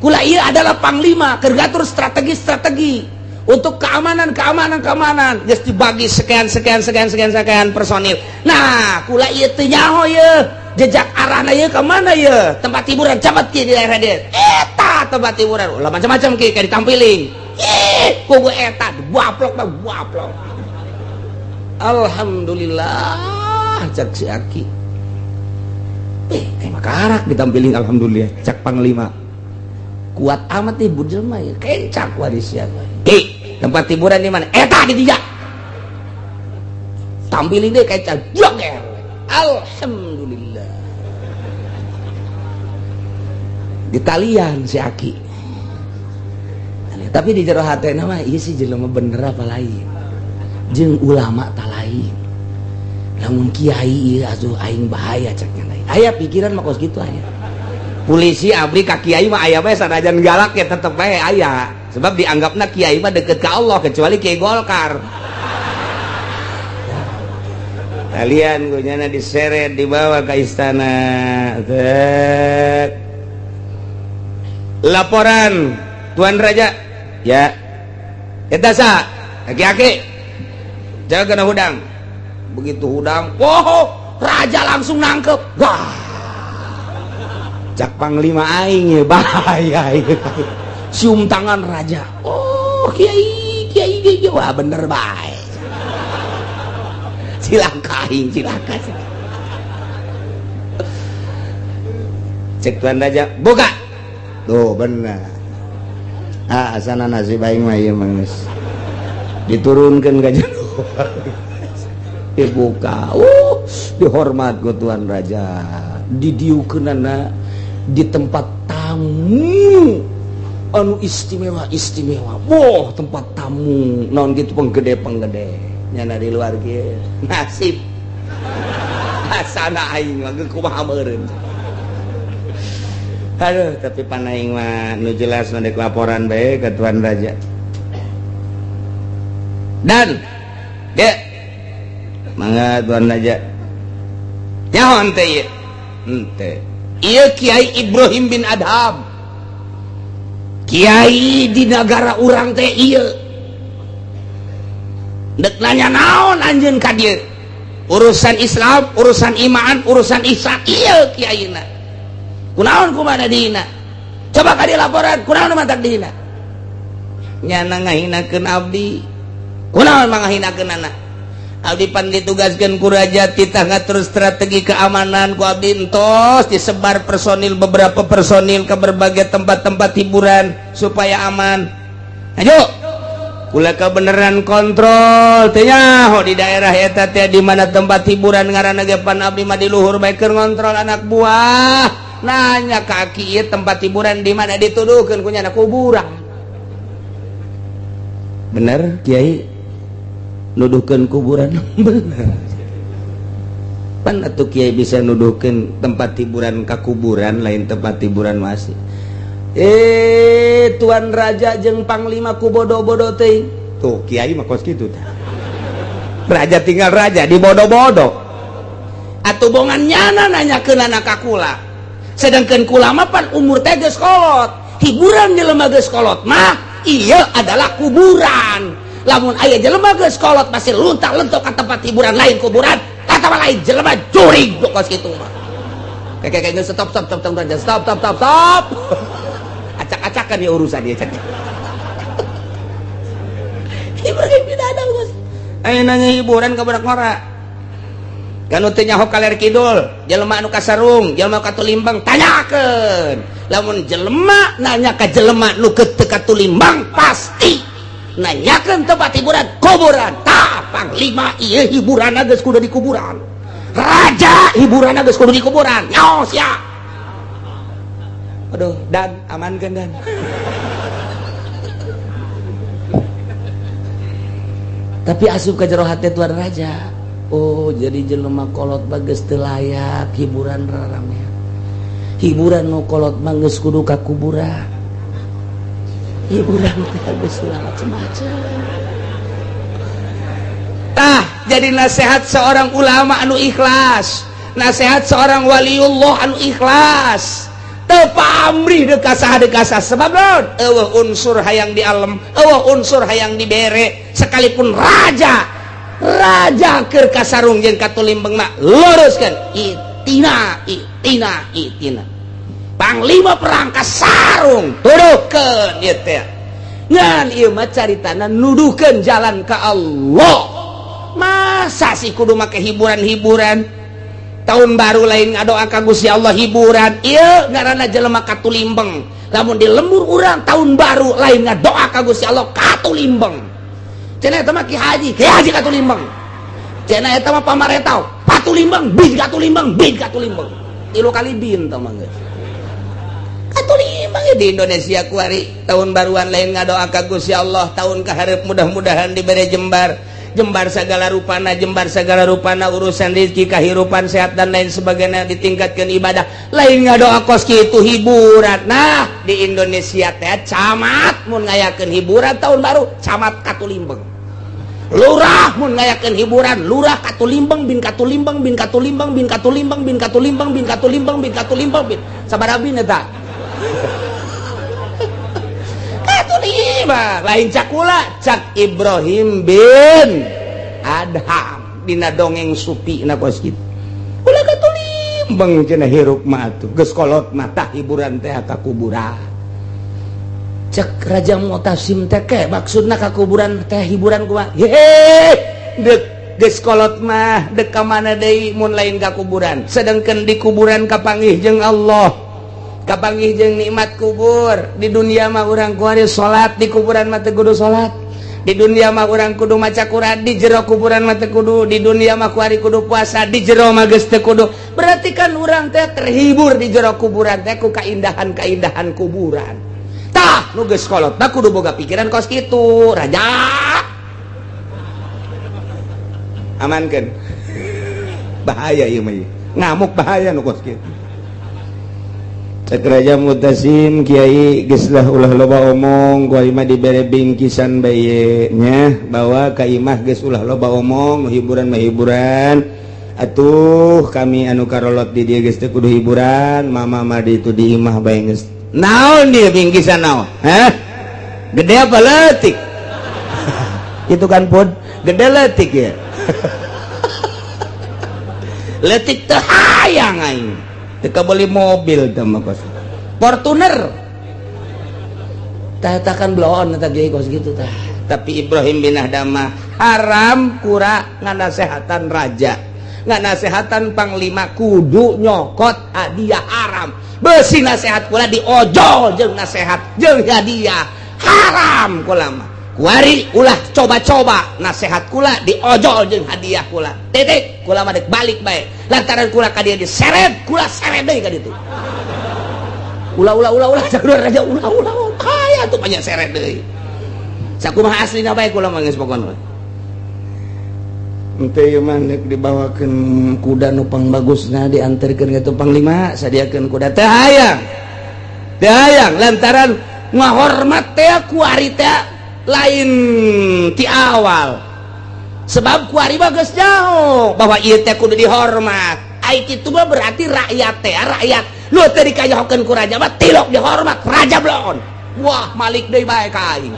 Kula ieu adalah panglima keur ngatur strategi-strategi untuk keamanan keamanan keamanan geus dibagi sekian sekian sekian sekian sekian personil. Nah, kula ieu teu nyaho ieu jejak arahna ieu ka mana ieu? Tempat hiburan cabat ki di daerah dieu. Eta tempat hiburan. Ulah macam-macam ki kayak ditampiling. Ih, kugu eta dibaplok mah baplok. Alhamdulillah cak si aki. Eh, makarak ditampiling alhamdulillah cak panglima. Kuat amat nih jelema ya kencak warisnya. Ki, tempat hiburan di mana? Eta di tiga. Tampilin deh kayak joger. Alhamdulillah. Ditalian si aki. Tapi di jero hatena mah ieu si jelema bener apa lain. Jeung ulama ta lain. Lamun kiai ieu asuh aing bahaya cek nya lain. Aya pikiran mah kos kitu aya. Polisi abri ka kiai mah aya bae sanajan galak ya tetep bae aya. Sebab dianggapna kiai mah deket ka Allah kecuali kiai Golkar. Kalian gunyana diseret dibawa ke istana. Tek. Laporan Tuan Raja. Ya. Eta sa, aki-aki. Jaga kena hudang. Begitu hudang, wow, raja langsung nangkep. Wah. Cak panglima aing ya bahaya ya. Cium tangan raja. Oh, kiai, kiai, kiai. Wah, bener bae. Cilaka aing, cilaka. Cek tuan raja, buka. Tuh bener. Ah, asana nasib aing mah ieu mah geus. Diturunkeun ka jero. Dibuka. Dihormat ku tuan raja. Didiukeunana di tempat tamu anu istimewa istimewa. Wah, tempat tamu naon gitu penggede-penggede nyana di luar kieu. Nasib asana aing mah geus kumaha meureun. Aduh, tapi pan aing mah nu jelas nu dek laporan bae ka tuan raja. Dan ge mangga tuan raja. Nyaho henteu ieu? Henteu. Ieu Kiai Ibrahim bin Adham. Kiai di negara urang teh ieu. Dek nanya naon anjeun ka dieu? Urusan Islam, urusan iman, urusan ihsan ieu kiaina. Kunaon kumaha dihina? Coba ka dieu laporan, kunaon mantak dihina? Nyana ngahinakeun abdi. Kunaon mangahinakeun anak? Abdi pan ditugaskeun ku raja titah ngatur strategi keamanan ku abdi entos disebar personil beberapa personil ke berbagai tempat-tempat hiburan supaya aman. Ayo. Kula kebenaran kontrol teh nyaho di daerah eta teh di mana tempat hiburan ngaranna ge pan abdi mah di luhur bae keur ngontrol anak buah. Nanya ka aki ieu tempat hiburan di mana dituduhkeun ku nyana kuburan. Bener Kiai nuduhkeun kuburan? Bener. Pan atuh Kiai bisa nuduhkeun tempat hiburan ka kuburan lain tempat hiburan masih. Tuan raja jeung panglima ku bodoh-bodoh teh. Tuh kiai mah kos kitu tah. Raja tinggal raja di bodoh-bodoh. Atuh bongan nyana nanyakeun anak ka kula. Sedangkan kula mah pan umur teh geus kolot. Hiburan jelema geus kolot mah ieu adalah kuburan. Lamun aya jelema geus kolot masih luntak-lentok ka tempat hiburan lain kuburan, atawa lain jelema jurig kos kitu mah. Kayak stop stop stop stop stop stop stop stop. Acak-acakan ya urusan dia cak. Hiburan tidak ada bos. Ayo nanya hiburan ke budak ngora. Kan teu nyaho kaler kidul, jelema anu kasarung, jelema katulimbang tanyakeun. Lamun jelema nanya ka jelema nu teu katulimbang pasti nanyakeun tempat hiburan kuburan. Tah panglima ieu hiburan geus kudu di kuburan. Raja hiburan geus kudu di kuburan. Nyaho sia. Aduh, dan amankan dan. Tapi asup ke jero hati tuan raja. Oh, jadi jelema kolot bagus teu layak hiburan raramean. Hiburan nu kolot mah geus kudu ka kuburan. Hiburan teh geus macem-macem. Tah, jadi nasihat seorang ulama anu ikhlas, nasihat seorang waliullah anu ikhlas. Teu pamrih deuk saha deuk saha sebab naon? Eueuh unsur hayang di alam, eueuh unsur hayang dibere, sekalipun raja. Raja keur kasarung jeung katulimbeng mah luruskeun itina itina itina. Panglima perang kasarung tuduhkeun ieu teh. Ngan ieu mah caritana nuduhkeun jalan ka Allah. Masa sih kudu make hiburan-hiburan? Tahun baru lain ngadoa ka Gusti Allah hiburan. Ieu ngaranna jelema katulimbeng. Lamun di lembur urang tahun baru lain ngadoa ka Gusti Allah katulimbeng. Cenah eta mah ki haji katulimbeng. Cenah eta mah pamaretau, patulimbeng, bin katulimbeng, bin katulimbeng. Tilu kali bin tah mah geus. Katulimbeng di Indonesia kuari tahun baruan lain ngadoa ka Gusti Allah, tahun kaharep mudah-mudahan dibere jembar. Jembar segala rupana, jembar segala rupana urusan rezeki, kehidupan sehat dan lain sebagainya, ditingkatkan ibadah. Lain ngadoa kos kitu hiburan. Nah, di Indonesia teh camat mun ngayakeun hiburan tahun baru, camat katulimbeng. Lurah mun ngayakeun hiburan, lurah katulimbeng bin katulimbeng bin katulimbeng bin katulimbeng bin katulimbeng bin katulimbeng bin katulimbeng bin. Sabaraha bin eta? Katulimbeng lain cakula cak Ibrahim bin Adham dina dongeng supi na kos kitu. Ulah katulimbeng cenah hirup mah atuh geus kolot mah tah hiburan teh ka kuburan. Cek Raja Mu'tasim teh ke maksudna ka kuburan teh hiburan kumaha? Hehe, deuk geus kolot mah deuk ka mana deui mun lain ka kuburan. Sedangkan di kuburan kapanggih jeung Allah. Kapanggih jeung nikmat kubur. Di dunia mah urang kuari salat, di kuburan mah teu kudu salat. Di dunia mah urang kudu maca Quran, di jero kuburan mah teu kudu. Di dunia mah kuari kudu puasa, di jero mah geus teu kudu. Berarti kan urang teh terhibur di jero kuburan teh ku kaindahan-kaindahan kuburan. Tah, nu geus kolot mah kudu boga pikiran kos kitu, raja. Amankeun. Bahaya ieu mah. Ngamuk bahaya nu kos kitu. Cek Raja Mutasim Kiai geus lah ulah loba omong ku imah dibere bingkisan bae nya bawa ka imah geus ulah loba omong hiburan mah hiburan atuh kami anu karolot di dieu geus teu kudu hiburan mama mah di itu di imah bae geus naon dia bingkisan naon hah gede apa leutik itu kan pun gede leutik ya leutik teu hayang aing teka beli mobil teh mah kos Fortuner tah eta kan bloon eta ge kos gitu tah. Tapi Ibrahim bin Adham haram kura nganasehatan raja, nganasehatan panglima kudu nyokot hadiah haram. Besi nasehat kula diojol jeung nasehat jeung hadiah haram kula mah. Kuari ulah coba-coba nasehat kula diojol jeung hadiah kula. Titik kula mah dek balik bae. Lantaran kula ka dieu diseret, kula seret deui ka ditu. Ulah ulah ulah ulah cak raja ulah ulah kaya tuh banyak seret deui. Sakumaha aslina bae kula mah geus pokona. Henteu ieu mah deuk dibawakeun kuda nu pangbagusna dianterkeun ka panglima, sadiakeun kuda teh hayang. Teh hayang lantaran ngahormat teh kuari teh lain ti awal. Sebab kuari mah geus jauh bahwa ieu teh kudu dihormat. Ai kitu mah berarti rakyat teh rakyat nu teu dikajahokeun ku raja mah tilok dihormat raja blon. Wah, malik deui bae ka aing.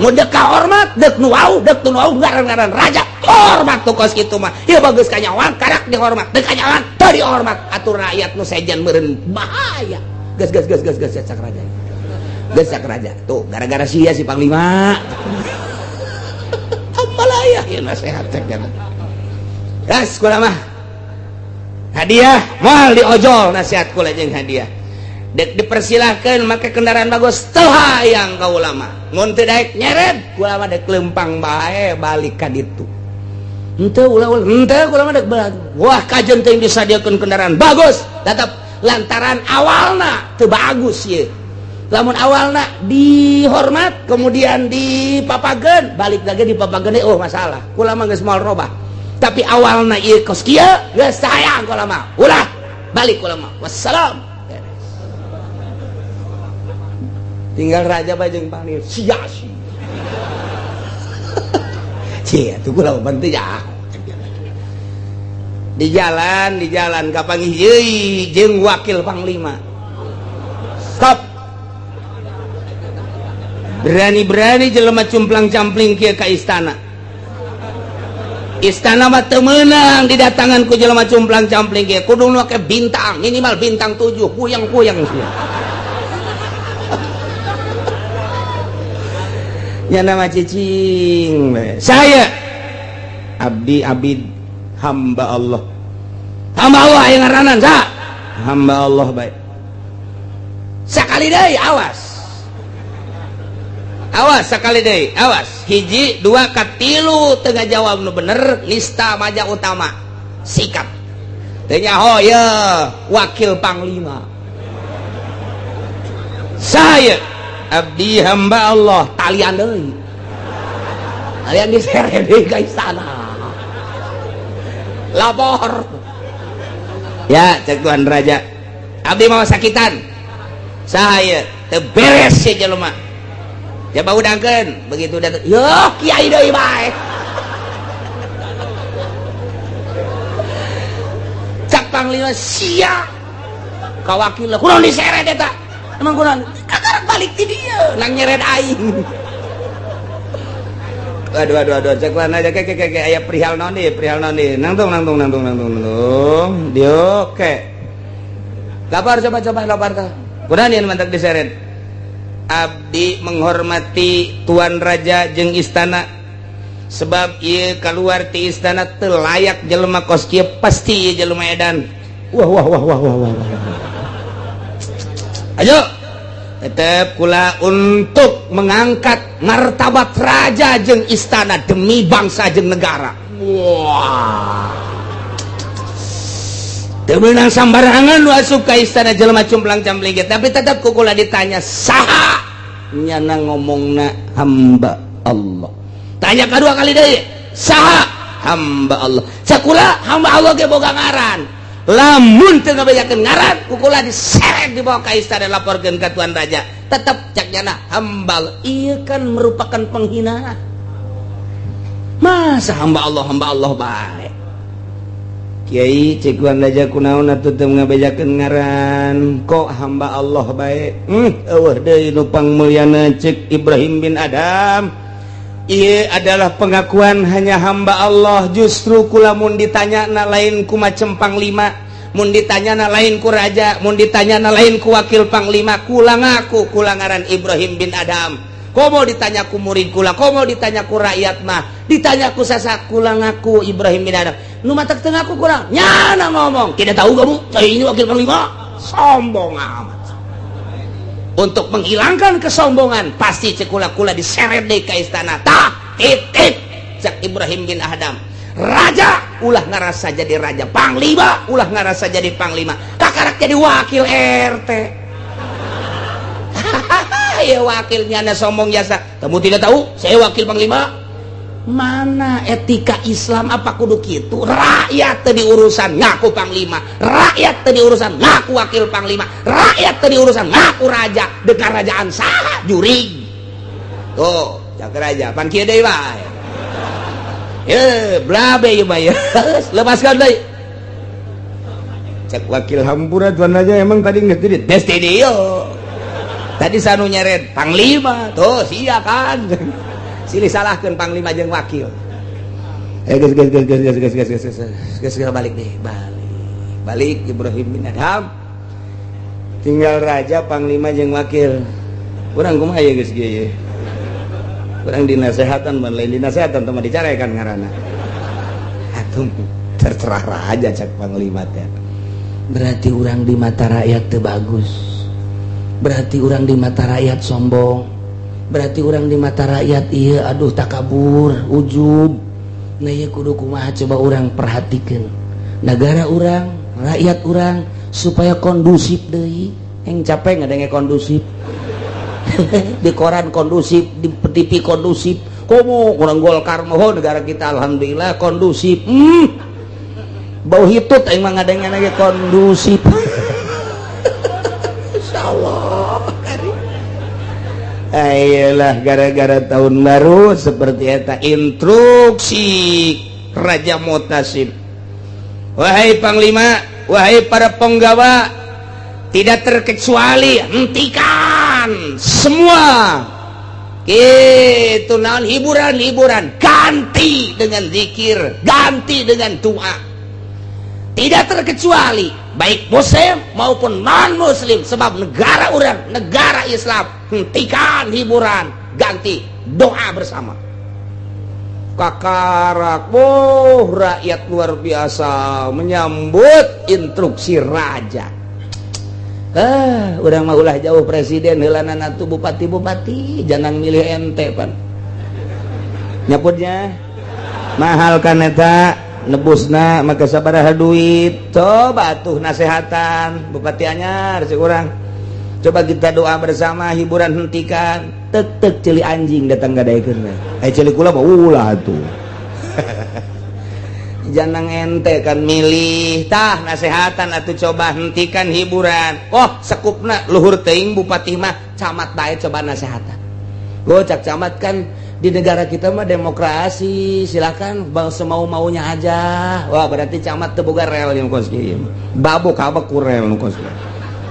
Mun deuk kahormat deuk nu wau deuk nu wau ngaran-ngaran raja hormat tuh kos kitu mah. Ieu bagus kanyawan karak dihormat, deuk kanyawan teu dihormat atuh rakyat nu sejen meureun bahaya. Geus geus geus geus geus cak raja. Geus cak raja. Tuh gara-gara sia si panglima. Amalaya ieu nasehat cek kana. Gas kula mah. Hadiah moal diojol nasihat kula jeung hadiah. Dek dipersilahkan make kendaraan bagus teu hayang ka ulama. Mun teu daek nyeret kula mah dek lempang bae balik ka ditu. Henteu ulah ulah henteu kula mah dek balik. Wah kajeun teuing disadiakeun kendaraan bagus tetep lantaran awalna teu bagus ieu. Lamun awalna dihormat kemudian dipapageun balik lagi dipapageun oh masalah. Kula mah geus moal robah. Tapi awalna ieu kos kieu geus hayang kula mah. Ulah balik kula mah. Wassalam. Tinggal raja bae jeung panglima sia si. Cia tuh kula mah teu ya. Di jalan kapanggih deui jeung wakil panglima. Stop. Berani-berani jelema cumplang-campling kieu ka istana. Istana mah teu meunang didatangan ku jelema cumplang-campling kieu. Kudu nu make bintang, minimal bintang 7, puyeng-puyeng sia. Nya nama cicing. Saya abdi abid hamba Allah. Hamba Allah aya ngaranan sa. Hamba Allah bae. Sakali deui awas. Awas sakali deui, awas. Hiji, dua, katilu teu ngajawab nu bener nista maja utama. Sikap. Teu nyaho ye wakil panglima. Saya abdi hamba Allah talian deui. Talian diseret deui ka istana. Lapor. Ya, cek Tuan Raja. Abdi mau sakitan. Saya teu beres si jelema. Ya bau dangkeun, begitu datang. Yo, kiai deui bae. Cak panglima sia. Ka wakil kunaon diseret eta? Emang kunaon? Kakarak balik ti dieu, nang nyeret aing. Aduh aduh aduh, cek lan aja ke ke ke aya perihal naon deui, perihal naon deui. Nangtung nangtung nangtung nangtung nangtung. Dieu ke. Lapar coba coba lapar tah. Kunaon ieu mantak diseret? Abdi menghormati Tuan Raja jeung istana sebab ieu keluar ti istana teu layak jelema kos kieu pasti ieu jelema edan. Wah wah wah wah wah wah. Ayo tetep kula untuk mengangkat martabat raja jeung istana demi bangsa jeung negara. Wah. Teu meunang sambarangan nu asup ka istana jelema cumplang-campling ge, tapi tetep ku kula ditanya saha nyana ngomongna hamba Allah. Tanya kadua kali deui, saha hamba Allah. Sakula hamba Allah ge boga ngaran. Lamun teu ngabejakeun ngaran, ku kula diseret dibawa ka istana laporkeun ka Tuan Raja. Tetep cak nyana hamba Allah. Ieu kan merupakan penghinaan. Masa hamba Allah bae. Kiai cek Tuan Raja kunaon atuh teu ngabejakeun ngaran, kok hamba Allah bae. Eueuh deui nu pangmulyana cek Ibrahim bin Adam. Ieu adalah pengakuan hanya hamba Allah. Justru kula mun ditanya na lain ku macem panglima, mun ditanya na lain ku raja, mun ditanya na lain ku wakil panglima, kula ngaku kula ngaran Ibrahim bin Adam. Komo ditanya ku murid kula, komo ditanya ku rakyat mah, ditanya ku sasa kula ngaku Ibrahim bin Adam. Nu matak teu ngaku kurang, nyana ngomong, tidak tahu kamu, saya ini wakil panglima, sombong amat. Untuk menghilangkan kesombongan, pasti cek kula-kula diseret deui ka istana. Tah, titip cek Ibrahim bin Adham, raja ulah ngerasa jadi raja, panglima ulah ngerasa jadi panglima, kakarak jadi wakil RT. Ya, wakilnya anda sombong jasa. Kamu tidak tahu saya wakil panglima. Mana etika Islam? Apa kudu gitu? Rakyat tadi urusan ngaku panglima, rakyat tadi urusan ngaku wakil panglima, rakyat tadi urusan ngaku raja. Dekat kerajaan saha jurig tuh cak raja pan kieu deui wae. Ye, blabe ieu mah ya. Lepaskan deui. Cek wakil, hampura, tuan raja, emang tadi nggak tadi des yo. Tadi sanu nyeret panglima tuh sia kan. Silih salahkan panglima jeung wakil. Eh, geus geus geus geus geus geus geus geus geus geus, balik deh, balik. Balik Ibrahim bin Adham. Tinggal raja, panglima jeung wakil. Urang kumaha ye geus kieu ye? Urang dinasehatan, ban lain dinasehatan teh dicarekan ngaranna. Atuh terserah raja, cek panglima teh. Berarti urang di mata rakyat teu bagus. Berarti urang di mata rakyat sombong. Berarti urang di mata rakyat iya, aduh, takabur, ujub. Nah, iya kudu kumaha? Coba urang perhatikan negara urang, rakyat urang, supaya kondusif deui. Yang capek ngadenge kondusif di koran, kondusif di TV, kondusif. Komo urang Golkar mohon negara kita alhamdulillah kondusif. Bau hitut aing mah ngadenge lagi kondusif. Insyaallah. Ayolah, gara-gara tahun baru seperti eta instruksi Raja Mutasim. Wahai panglima, wahai para penggawa, tidak terkecuali hentikan semua itu naon hiburan-hiburan, ganti dengan zikir, ganti dengan doa. Tidak terkecuali baik muslim maupun non muslim, sebab negara urang negara Islam. Hentikan hiburan, ganti doa bersama. Kakarak, oh, rakyat luar biasa menyambut instruksi raja. Ah, udah mah ulah jauh presiden heulanan atuh bupati-bupati jangan milih ente pan nyaputnya mahal kan eta nebusna maka sabaraha duit. Coba tuh nasehatan bupati anyar si urang, coba kita doa bersama, hiburan hentikan. Tek tek ceuli anjing datang gadaikeun. Eh, ceuli kula mah ulah tuh jangan ente kan milih. Tah, nasehatan atau coba hentikan hiburan. Oh, sekupna luhur teuing bupati mah, camat bae coba nasehatan. Gocak camat kan di negara kita mah demokrasi, silakan bang semau maunya aja. Wah, berarti camat teu boga rel yang kos kieu, babuk kabak ku rel nu kos.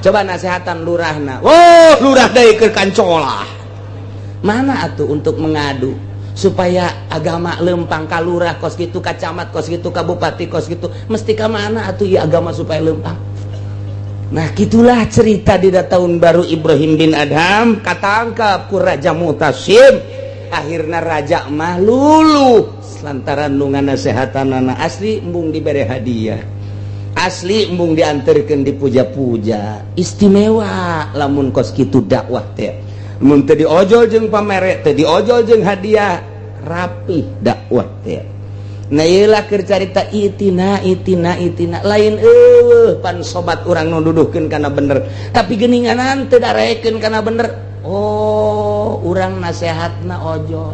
Coba nasehatan lurahna. Oh, lurah deui keur kancolah. Mana atuh untuk mengadu supaya agama lempang ka lurah kos gitu, ka camat kos gitu, ka bupati kos gitu, mesti ka mana atuh ya agama supaya lempang? Nah, gitulah cerita di tahun baru Ibrahim bin Adham katangkap ku Raja Mutasim. Akhirnya raja mah luluh lantaran nu nganasehatan anak asli embung diberi hadiah, asli embung diantarkan, dipuja-puja istimewa. Lamun kos kitu dakwah teh, mun teu diojol jeung pamere, teu diojol jeung hadiah, rapi dakwah teh. Nah, ieulah keur carita itina itina itina lain eueuh pan sobat urang nu duduhkeun kana bener, tapi geuninganan teu darekeun kana bener. Oh, urang nasehatna ojol.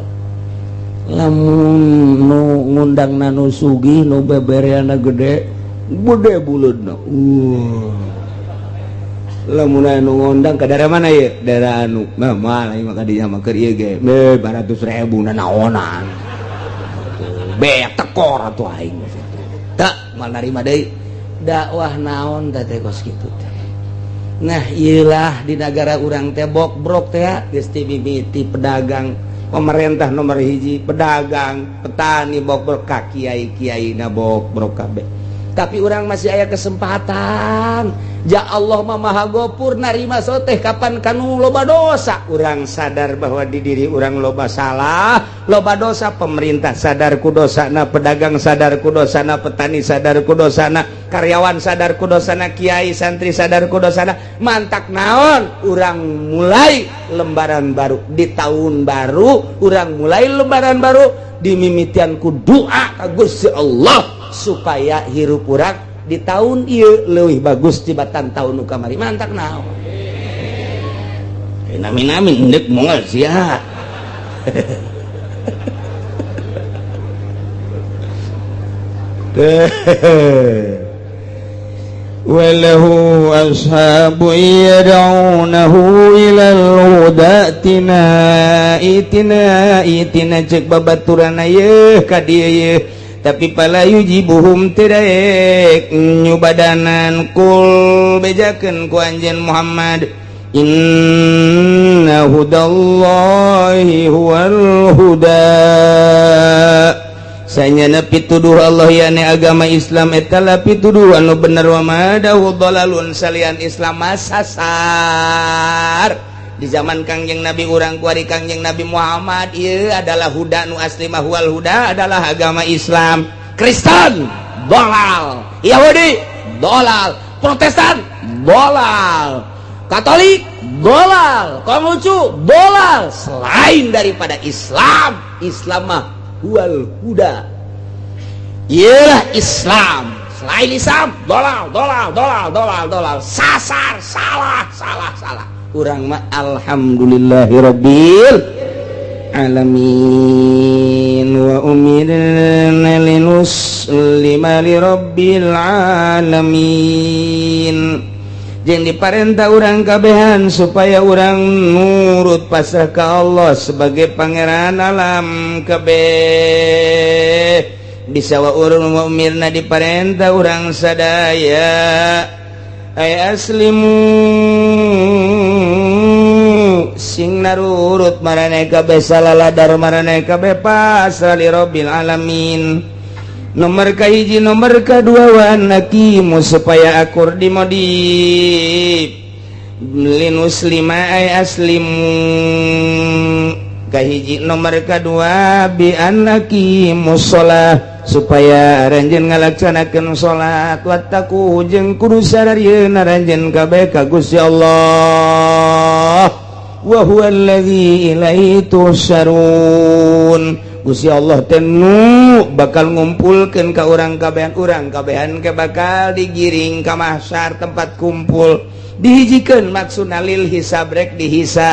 Lamun nu ngundangna nu sugih, nu bebereana gede gede buleudna. Lamun aya nu ngondang ke daerah mana ya, daerah anu mah moal ieu mah ka dinya mah keur ieu ge be 200.000 nanaonan beak tekor atuh aing tak mal narima deui dakwah naon teh teh kos kitu teh. Nah, ieulah di negara urang teh bokbrok teh geus ti mimiti pedagang, pemerintah nomor hiji pedagang, petani bokbrok, ka kiai-kiai na bokbrok kabeh. Tapi urang masih aya kesempatan. Ya Allah mah Maha Gopur, narima soteh kapan kanu loba dosa. Urang sadar bahwa di diri urang loba salah, loba dosa. Pemerintah sadar ku dosana, pedagang sadar ku dosana, petani sadar ku dosana. Karyawan sadar ku dosana, kiai, santri sadar ku dosana. Mantak naon, urang mulai lembaran baru di tahun baru. Urang mulai lembaran baru dimimitian ku doa ka Gusti Allah supaya hirup urang di tahun ieu leuwih bagus tibatan tahun nu kamari. Mantak naon? Nami-nami endek moal sia. وله أصحاب يدعونه إلى الهدى ائتنا ائتنا ائتنا cek babaturan yeuh ka dieu yeuh, tapi fala yujibuhum teu daek nyubadanan. Kul, bejakeun ku anjeun Muhammad, inna hudallahi huwal huda. Sanyana pituduh Allah, yakni agama Islam, eta lah pituduh anu bener. Wa ma adahu dhalalun, salian Islam sasar. Di zaman Kangjeng Nabi urang kuari, Kangjeng Nabi Muhammad, ieu adalah huda nu asli mah. Huwal huda adalah agama Islam. Kristen dolal, Yahudi dolal, Protestan dolal, Katolik dolal, Konghucu dolal, selain daripada Islam. Islam mah huwal huda, ialah Islam. Selain Islam dolal, dolal, dolal, dolal, dolal, sasar, salah, salah, salah. Urang mah alhamdulillahirabbil alamin. Wa umirna linuslima lirabbil alamin, jeung diparentah urang kabehan supaya urang nurut pasrah ka Allah sebagai pangeran alam kabeh. Bisa wa urang wa umirna, diparentah urang sadaya, ay aslimu, sing narurut maraneh kabeh, salaladar maraneh kabeh, pasrah li rabbil alamin. Nomor kahiji. Nomor kedua, wa aqimu, supaya akur di modif linuslima ay aslimu kahiji. Nomor kedua, bi an aqimus shalah, supaya aranjeun ngalaksanakeun salat. Wattaqu, jeung kudu sadarieun aranjeun kabeh ka Gusti Allah. Wa huwallazi ilaihi tuhsyarun. Gusti Allah tenu bakal ngumpulkeun ka urang kabehan. Urang kabehan ke bakal digiring ka mahsyar, tempat kumpul, dihijikeun, maksudna lil hisab, rek dihisab.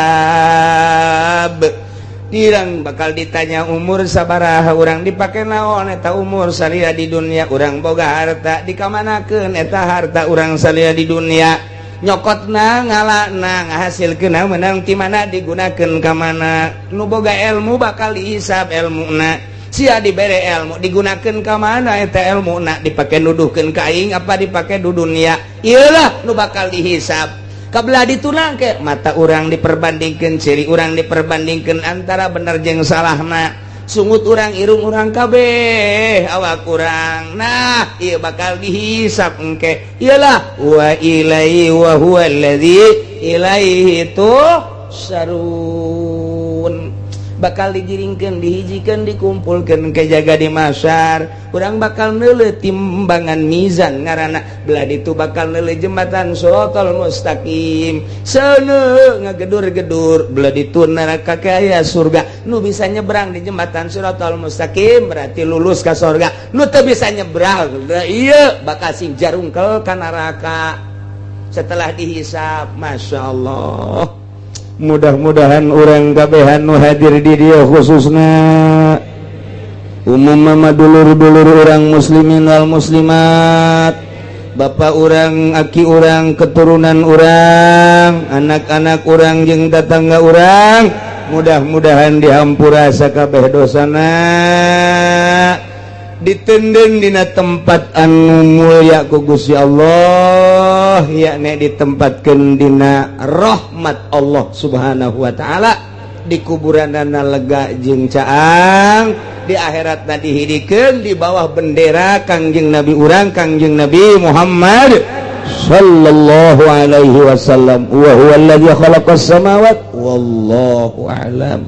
Dirang bakal ditanya umur sabaraha urang, dipake naon eta umur salila di dunia, urang boga harta dikamanakeun eta harta urang salila di dunia, nyokotna, ngalana, ngahasilkeun menang ti mana, digunakeun ka mana. Nu boga ilmu bakal dihisab ilmuna. Sia dibere ilmu, digunakeun ka mana eta ilmuna, dipake nuduhkeun ka aing apa dipake du dunia? Iyalah nu bakal dihisab. Kabelah ditunang ke mata urang diperbandingkeun, ciri urang diperbandingkeun antara bener jeung salahna, sungut urang, irung urang, kabeh awak urang. Nah, ieu bakal dihisab engke. Iyalah wa ilaihi wa huwa allazi ilaihi tuhsyarun. Bakal digiringkeun, dihijikeun, dikumpulkeun ke jaga di mahsyar. Urang bakal neuleuh timbangan, mizan ngaranna. Belah ditu bakal neuleuh jembatan siratal mustaqim, seuneu ngagedur-gedur. Belah ditu neraka, kaya surga. Nu bisa nyebrang di jembatan siratal mustaqim berarti lulus ka surga. Nu teu bisa nyebrang, ieu bakal sing jarungkel ka neraka setelah dihisab. Masya Allah, mudah-mudahan urang kabehan nu hadir di dieu, khususna umum mama dulur-dulur urang muslimin wal muslimat, bapak urang, aki urang, keturunan urang, anak-anak urang jeung tetangga urang, mudah-mudahan dihampura sakabeh dosana, ditenden dina tempat anu mulia ku Gusti Allah, yakni ditempatkeun dina rahmat Allah Subhanahu wa taala, di kuburanana lega jeung caang, di akhiratna dihidikeun di bawah bendera Kangjeng Nabi urang, Kangjeng Nabi Muhammad sallallahu alaihi wasallam. Wa huwa alladzi khalaqas samawat, wallahu a'lam.